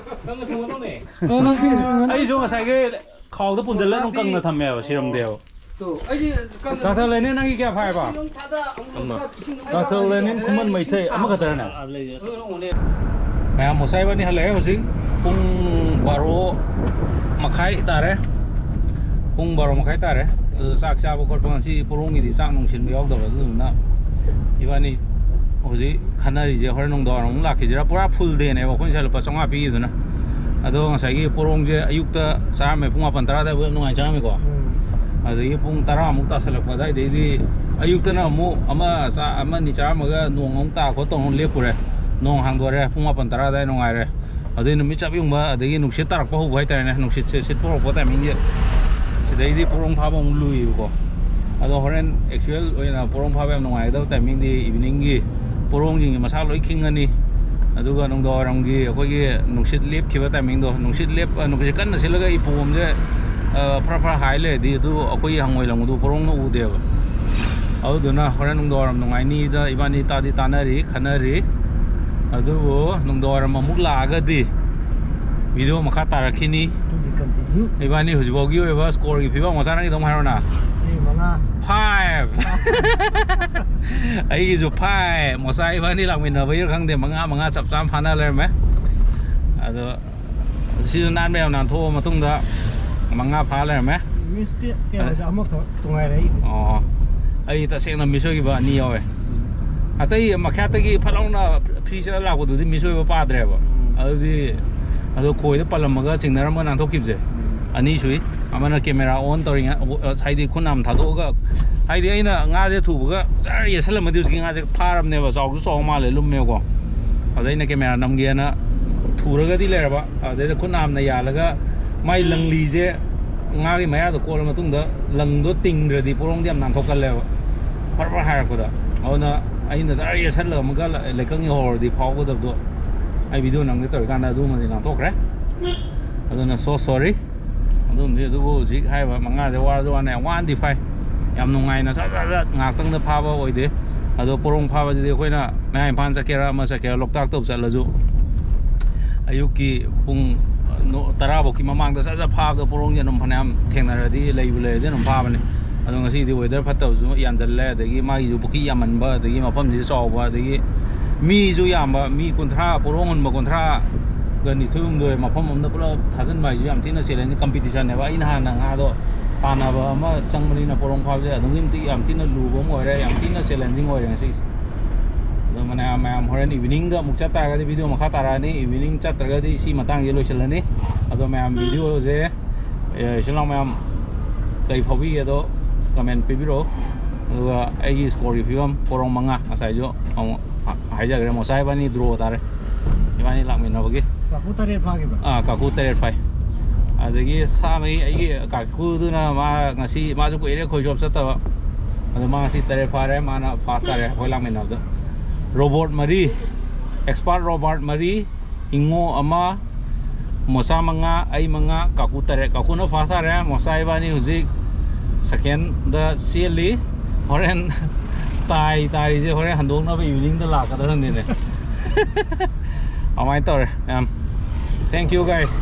ꯀꯪꯅ ꯊꯝꯒꯗꯧꯅꯦ꯫ ꯑꯩꯁꯨ ꯉꯁꯥꯏꯒꯤ ꯈꯥꯎꯗ ꯄꯨꯟꯁꯤꯜꯂ ꯑꯗꯨꯝ ꯀꯪꯅ ꯊꯝꯃꯦꯕ, ꯁꯤꯔꯝꯗꯦꯕ꯫ ꯇꯣ, ꯑꯩꯗꯤ ꯀꯪꯅ ꯗꯥꯛꯇꯔ ꯂꯦꯅꯤꯟ, ꯅꯪꯒꯤ ꯀꯌꯥ ꯐꯥꯏꯕ? ꯏꯁꯤꯡ ꯑꯃ ꯊꯥꯗ ꯑꯃꯨꯛ ꯑꯃ꯫ ꯊꯥꯗ ꯏꯁꯤꯡ ꯑꯃ ꯗꯥꯛꯇꯔ ꯊꯥꯗ ꯂꯦꯅꯤꯟ ꯈꯨꯃꯟ ꯏꯁꯤꯡ ꯃꯩꯊꯩ ꯁꯥꯕ꯫ ꯑꯃꯈꯛꯇꯅꯦ꯫ ꯑꯥ, ꯂꯩꯌꯦ꯫ ꯑꯗꯨꯅ ꯑꯃꯨꯛꯅꯦ꯫ ꯃꯌꯥꯝ ꯃꯣꯁꯥ ꯏꯕꯥꯅꯤ ꯍꯜꯂꯛꯑꯦ ꯍꯧꯖꯤꯛ꯫ ꯄꯨꯡ ꯕꯥꯔꯣ ꯃꯈꯥꯏ ꯇꯥꯔꯦ꯫ ꯄꯨꯡ ꯕꯥꯔꯣ ꯃꯈꯥꯏ ꯇꯥꯔꯦ꯫ ꯑꯗꯨ ꯆꯥꯛ ꯆꯥꯕ ꯈꯣꯠꯄ ꯉꯁꯤ ꯄꯣꯔꯣꯝꯒꯤꯗꯤ ꯆꯥꯛ ꯅꯨꯡꯁꯤꯟꯕ ꯌꯥꯎꯗꯕ, ꯑꯗꯨꯗꯨꯅ ꯏꯕꯥꯅꯤ ꯍꯧꯖꯤꯛ ꯈꯟꯅꯔꯤꯁꯦ ꯍꯣꯔꯦꯟ ꯅꯨꯡꯗꯥꯡ ꯋꯥꯏꯔꯝ ꯑꯃꯨꯛ ꯂꯥꯛꯈꯤꯁꯤꯔꯥ꯫ ꯄꯨꯔꯥ full dayꯅꯦꯕ ꯑꯩꯈꯣꯏ ꯉꯁꯥꯏ ꯂꯨꯄꯥ ꯆꯥꯝꯃꯉꯥ ꯄꯤꯈꯤꯗꯨꯅ꯫ ꯑꯗꯣ ꯉꯁꯥꯏꯒꯤ ꯄꯣꯔꯣꯝꯁꯦ ꯑꯌꯨꯛꯇ ꯆꯥꯔꯝꯃꯦ, ꯄꯨꯡ ꯃꯥꯄꯟ ꯇꯔꯥ ꯑꯗꯨꯋꯥꯏꯐꯥꯎ ꯌꯥꯝ ꯅꯨꯡꯉꯥꯏ ꯆꯥꯔꯝꯃꯦꯀꯣ꯫ ꯎꯝ꯫ ꯑꯗꯒꯤ ꯄꯨꯡ ꯇꯔꯥꯃꯨꯛ ꯇꯥꯁꯜꯂꯛꯄ ꯑꯗꯨꯋꯥꯏꯗꯩꯗꯤ ꯑꯌꯨꯛꯇꯅ ꯑꯃꯨꯛ ꯑꯃ ꯆꯥ-, ꯑꯃ ꯑꯅꯤ ꯆꯥꯔꯝꯃꯒ ꯅꯣꯡ ꯑꯃꯨꯛ ꯇꯥ ꯈꯣꯠ ꯇꯧꯅ ꯂꯦꯞꯄꯨꯔꯦ꯫ ꯅꯣꯡ ꯍꯥꯡꯗꯣꯔꯦ, ꯄꯨꯡ ꯃꯥꯄꯟ ꯇꯔꯥ ꯑꯗꯨꯋꯥꯏ ꯅꯨꯡꯉꯥꯏꯔꯦ꯫ ꯑꯗꯩ ꯅꯨꯃꯤꯠ ꯆꯞ ꯌꯨꯡꯕ, ꯑꯗꯒꯤ ꯅꯨꯡꯁꯤꯠ ꯇꯥꯔꯛꯄ ꯍꯧꯕ ꯍꯥꯏꯇꯥꯔꯦꯅꯦ, ꯅꯨꯡꯁꯤꯠꯁꯦ ꯁꯤꯠꯄ ꯍꯧꯔꯛꯄ timingꯁꯦ꯫ ꯑꯗꯩꯗꯤ ꯄꯣꯔꯣꯡ ꯐꯥꯕ ꯑꯃꯨꯛ ꯂꯨꯏꯌꯦꯕꯀꯣ꯫ ꯑꯗꯣ ꯍꯣꯔꯦꯟ ꯑꯦꯛꯆꯨꯋꯦꯜ ꯑꯣꯏꯅ ꯄꯣꯔꯣꯡ ꯐꯥꯕ ꯌꯥꯝ ꯅꯨꯡꯉꯥꯏꯒꯗꯕ ꯇꯥꯏꯃꯤꯡꯗꯤ ꯏꯚꯤꯅꯤꯡꯒꯤ ꯄꯣꯔꯣꯡꯁꯤꯡꯒꯤ ꯃꯁꯥ ꯂꯣꯏ ꯈꯤꯡꯉꯅꯤ꯫ ꯑꯗꯨꯒ ꯅꯨꯡꯗꯥꯡꯋꯥꯏꯔꯝꯒꯤ ꯑꯩꯈꯣꯏꯒꯤ ꯅꯨꯡꯁꯤꯠ ꯂꯦꯞꯈꯤꯕ ꯇꯥꯏꯃꯤꯡꯗꯣ, ꯅꯨꯡꯁꯤꯠ ꯂꯦꯞ-, ꯑ, ꯅꯨꯡꯁꯤꯠ ꯀꯟꯅ ꯁꯤꯠꯂꯒ ꯏꯄꯣꯝꯁꯦ, ꯑ, ꯐꯔꯥ ꯐꯔꯥ ꯍꯥꯏ ꯂꯩꯔꯗꯤ ꯑꯗꯨ ꯑꯩꯈꯣꯏꯒꯤ ꯍꯪꯉꯣꯏ ꯂꯪꯕꯗꯨ ꯄꯣꯔꯣꯡꯅ ꯎꯗꯦꯕ꯫ ꯑꯗꯨꯗꯨꯅ ꯍꯣꯔꯦꯟ ꯅꯨꯡꯗꯥꯡꯋꯥꯏꯔꯝ ꯅꯨꯡꯉꯥꯏꯅꯤꯗ ꯏꯕꯥꯅꯤ ꯇꯥꯗꯤ ꯇꯥꯅꯔꯤ, ꯈꯟꯅꯔꯤ꯫ ꯑꯗꯨꯕꯨ ꯅꯨꯡꯗꯥꯡꯋꯥꯏꯔꯝ ꯑꯃꯨꯛ ꯂꯥꯛꯑꯒꯗꯤ ꯚꯤꯗꯤꯑꯣ ꯃꯈꯥ ꯇꯥꯔꯛꯈꯤꯅꯤ꯫ To be continue. ꯏꯕꯥꯅꯤ ꯍꯧꯖꯤꯛꯐꯥꯎꯒꯤ ꯑꯣꯏꯕ ꯁ꯭ꯀꯣꯔꯒꯤ ꯐꯤꯕꯝ, ꯃꯆꯥ, ꯅꯪꯒꯤꯗꯣ ꯑꯃꯨꯛ ꯍꯥꯏꯔꯣꯅ꯫ ꯑꯩ ꯃꯉꯥ꯫ Five. ꯑꯩꯒꯤꯁꯨ five꯫ ꯃꯣꯆꯥ ꯏꯕꯥꯅꯤ ꯂꯥꯛꯃꯤꯟꯅꯕꯒꯤꯔ ꯈꯪꯗꯦ, ꯃꯉꯥ ꯃꯉꯥ ꯆꯞ ꯆꯥꯅ ꯐꯥꯅ ꯂꯩꯔꯝꯃꯦ꯫ ꯑꯗꯣ ꯁꯤꯁꯨ ꯅꯥꯟꯕ ꯌꯥꯝ ꯅꯥꯟꯊꯣꯛꯑ ꯃꯇꯨꯡꯗ ꯃꯉꯥ ꯐꯥ ꯂꯩꯔꯝꯃꯦ꯫ Mistake ꯀꯌꯥꯗ ꯑꯃꯈꯛ ꯇꯨꯡꯉꯥꯏꯔꯦ ꯑꯩꯗꯤ꯫ ꯑꯣ, ꯑꯩ ꯇꯁꯦꯡꯅ miss ꯑꯣꯏꯈꯤꯕ ꯑꯅꯤ ꯌꯥꯎꯋꯦ꯫ ꯑꯇꯩ ꯃꯈꯥꯇꯒꯤ ꯐꯠ ꯂꯥꯎꯅ free ꯆꯠꯂ ꯂꯥꯛꯄꯗꯨꯗꯤ miss ꯑꯣꯏꯕ ꯄꯥꯗ꯭ꯔꯦꯕ꯫ ꯎꯝ꯫ ꯑꯗꯨꯗꯤ ꯑꯗꯣ ꯈꯣꯏꯗ ꯄꯜꯂꯝꯃꯒ ꯆꯤꯡꯅꯔꯝꯃꯒ ꯅꯥꯟꯊꯣꯛꯈꯤꯕꯁꯦ ꯎꯝ꯫ ꯑꯅꯤ ꯁꯨꯏ꯫ ꯑꯃꯅ camera on ꯇꯧꯔꯤꯉꯩ, ꯍꯥꯏꯗꯤ ꯈꯨꯠ ꯅꯥꯝ ꯊꯥꯗꯣꯛꯑꯒ, ꯍꯥꯏꯗꯤ ꯑꯩꯅ ꯉꯥꯁꯦ ꯊꯨꯕꯒ ꯖꯔ ꯌꯦꯠꯁꯜꯂꯝꯃꯗꯤ ꯍꯧꯖꯤꯛꯀꯤ ꯉꯥꯁꯦ ꯐꯥꯔꯕꯅꯦꯕ, ꯆꯥꯎꯁꯨ ꯆꯥꯎ ꯃꯥꯜꯂꯦ, ꯂꯨꯝꯃꯦꯕꯀꯣ꯫ ꯑꯗ ꯑꯩꯅ camera ꯅꯝꯒꯦꯅ ꯊꯨꯔꯒꯗꯤ ꯂꯩꯔꯕ, ꯑꯗꯩꯗ ꯈꯨꯠ ꯅꯥꯝꯅ ꯌꯥꯜꯂꯒ ꯃꯥꯏ ꯂꯪꯂꯤꯁꯦ ꯉꯥꯒꯤ ꯃꯌꯥꯗ ꯀꯣꯜꯂ ꯃꯇꯨꯡꯗ ꯂꯪꯗꯣ ꯇꯤꯡꯗ꯭ꯔꯗꯤ ꯄꯣꯔꯣꯡꯗꯤ ꯌꯥꯝ ꯅꯥꯟꯊꯣꯛꯀꯜꯂꯦꯕ, ꯐꯔ ꯐꯔ ꯍꯥꯏꯔꯛꯄꯗ꯫ ꯑꯗꯨꯅ ꯑꯩꯅ ꯖꯔ ꯌꯦꯠꯁꯜꯂꯝꯃꯒ ꯂꯩꯀꯪ ꯌꯧꯍꯧꯔꯗꯤ ꯐꯥꯎꯒꯗꯕꯗꯣ ꯑꯩ ꯚꯤꯗꯤꯑꯣ ꯅꯝꯒꯦ ꯇꯧꯔꯤꯀꯥꯟꯗ ꯑꯗꯨꯃꯗꯤ ꯅꯥꯟꯊꯣꯛꯈ꯭ꯔꯦ꯫ ꯑꯗꯨꯅ so sorry꯫ ꯑꯗꯨꯝꯗꯤ ꯑꯗꯨꯕꯨ ꯍꯧꯖꯤꯛ ꯍꯥꯏꯔꯤꯕ ꯃꯉꯥꯁꯦ ꯋꯥꯔꯁꯨ ꯋꯥꯅ ꯌꯥꯝ ꯋꯥꯅꯗꯤ ꯐꯥꯏ꯫ ꯌꯥꯝ ꯅꯨꯡꯉꯥꯏꯅ ꯁꯠ ꯁꯠ ꯁꯠ ꯉꯥꯏꯍꯥꯛꯇꯪꯗ ꯐꯥꯕ ꯑꯣꯏꯗꯦ꯫ ꯑꯗꯣ ꯄꯣꯔꯣꯡ ꯐꯥꯕꯁꯤꯗꯤ ꯑꯩꯈꯣꯏꯅ ꯃꯌꯥꯡ ꯏꯝꯐꯥꯜ ꯆꯠꯀꯦꯔꯥ ꯑꯃ ꯆꯠꯀꯦꯔꯥ, ꯂꯣꯛꯇꯥꯛꯇꯕꯨ ꯆꯠꯂꯁꯨ ꯑꯌꯨꯛꯀꯤ ꯄꯨꯡ ꯅꯣ-, ꯇꯔꯥ ꯐꯥꯎꯀꯤ ꯃꯃꯥꯡꯗ ꯁꯠ ꯁꯠ ꯐꯥꯕꯗ ꯄꯣꯔꯣꯡꯁꯦ ꯑꯗꯨꯝ ꯐꯅꯌꯥꯝ ꯊꯦꯡꯅꯔꯗꯤ, ꯂꯩꯕꯨ ꯂꯩꯔꯗꯤ ꯑꯗꯨꯝ ꯐꯥꯕꯅꯦ꯫ ꯑꯗꯣ ꯉꯁꯤꯗꯤ weather ꯐꯠꯇꯕꯁꯨ ꯌꯥꯟꯁꯤꯜꯂꯦ, ꯑꯗꯒꯤ ꯃꯥꯒꯤꯁꯨ ꯄꯨꯈ꯭ꯔꯤ ꯌꯥꯝꯃꯟꯕ, ꯑꯗꯒꯤ ꯃꯐꯝꯁꯤꯁꯨ ꯆꯥꯎꯕ, ꯑꯗꯒꯤ ꯃꯤꯁꯨ ꯌꯥꯝꯕ, ꯃꯤ ꯀꯨꯟꯊ꯭ꯔꯥ, ꯄꯣꯔꯣꯡ ꯍꯨꯟꯕ ꯀꯨꯟꯊ꯭ꯔꯥꯒ ꯅꯤꯊꯣꯏ ꯍꯨꯝꯗꯣꯏ ꯃꯐꯝ ꯑꯃꯗ ꯄꯨꯂꯞ ꯊꯥꯖꯤꯟꯕ ꯍꯥꯏꯁꯦ ꯌꯥꯝ ꯊꯤꯅ challenge, competition ꯅꯦꯕ꯫ ꯑꯩꯅ ꯍꯥꯟꯅ ꯉꯥꯗꯣ ꯇꯥꯟꯅꯕ ꯑꯃ ꯆꯪꯕꯅꯤꯅ ꯄꯣꯔꯣꯡ ꯐꯥꯕꯁꯦ ꯑꯗꯨꯛꯀꯤ ꯃꯇꯤꯛ ꯌꯥꯝ ꯊꯤꯅ ꯂꯨꯕ ꯑꯃ ꯑꯣꯏꯔꯦ, ꯌꯥꯝ ꯊꯤꯅ challenging ꯑꯣꯏꯔꯦ ꯉꯁꯤꯁꯦ꯫ ꯑꯗꯣ ꯃꯌꯥꯝ, ꯃꯌꯥꯝ ꯍꯣꯔꯦꯟ evening ꯗ ꯑꯃꯨꯛ ꯆꯠ ꯇꯥꯔꯒꯗꯤ video ꯃꯈꯥ ꯇꯥꯔꯛꯑꯅꯤ, evening ꯆꯠꯇ꯭ꯔꯒꯗꯤ ꯁꯤ ꯃꯇꯥꯡꯁꯦ ꯂꯣꯏꯁꯤꯜꯂꯅꯤ꯫ ꯑꯗꯣ ꯃꯌꯥꯝ video ꯁꯦ, ꯑꯦ, ꯏꯆꯤꯜ ꯏꯅꯥꯎ ꯃꯌꯥꯝ ꯀꯩ ꯐꯥꯎꯕꯤꯒꯦꯗꯣ comment ꯄꯤꯕꯤꯔꯛꯑꯣ꯫ ꯑꯗꯨꯒ ꯑꯩꯒꯤ score ꯒꯤ ꯐꯤꯕꯝ ꯄꯣꯔꯣꯡ ꯃꯉꯥ, ꯉꯁꯥꯏꯁꯨ ꯑꯃꯨꯛ ꯍꯥꯏꯖꯈ꯭ꯔꯦ, ꯃꯣꯆꯥ ꯏꯕꯥꯅꯤ draw ꯇꯥꯔꯦ, ꯏꯕꯥꯅꯤ ꯂꯥꯛꯃꯤꯟꯅꯕꯒꯤ꯫ ꯀꯥꯡꯕꯨ ꯇꯔꯦꯠ ꯐꯥꯈꯤꯕ꯭ꯔꯥ? ꯑꯥ, ꯀꯥꯡꯕꯨ ꯇꯔꯦꯠ ꯐꯥꯏ꯫ ꯑꯗꯒꯤ ꯁꯥ ꯃꯍꯤ ꯑꯩꯒꯤ ꯀꯥꯀꯨꯗꯨꯅ, ꯃꯥ ꯉꯁꯤ, ꯃꯥꯁꯨ ꯀꯨꯏꯔꯦ ꯈꯣꯏ ꯆꯣꯞ ꯆꯠꯇꯕ, ꯑꯗꯣ ꯃꯥ ꯉꯁꯤ ꯇꯔꯦꯠ ꯐꯥꯔꯦ, ꯃꯥꯅ ꯐꯥꯔꯁ ꯇꯥꯔꯦ ꯑꯩꯈꯣꯏ ꯂꯥꯛꯃꯤꯟꯅꯕꯗ꯫ ꯔꯣꯕꯣꯠ ꯃꯔꯤ, ꯑꯦꯛꯁꯄꯥꯔꯠ ꯔꯣꯕꯣꯠ ꯃꯔꯤ, ꯏꯉꯣ ꯑꯃ, ꯃꯣꯆꯥ ꯃꯉꯥ, ꯑꯩ ꯃꯉꯥ, ꯀꯥꯀꯨ ꯇꯔꯦꯠ꯫ ꯀꯥꯀꯨꯅ ꯐꯥꯔꯁ ꯇꯥꯔꯦ꯫ ꯃꯣꯆꯥ ꯏꯕꯥꯅꯤ ꯍꯧꯖꯤꯛ ꯁꯦꯀꯦꯟꯗ ꯆꯦꯜꯂꯤ꯫ ꯍꯣꯔꯦꯟ ꯇꯥꯏ ꯇꯥꯔꯤꯁꯦ ꯍꯣꯔꯦꯟ ꯍꯟꯗꯣꯛꯅꯕ ꯏꯚꯤꯅꯤꯡꯗ ꯂꯥꯛꯀꯗ꯭ꯔ ꯈꯪꯗꯦꯅꯦ꯫ ꯑꯗꯨꯃꯥꯏꯅ ꯇꯧꯔꯦ ꯃꯌꯥꯝ꯫ Thank you, guys.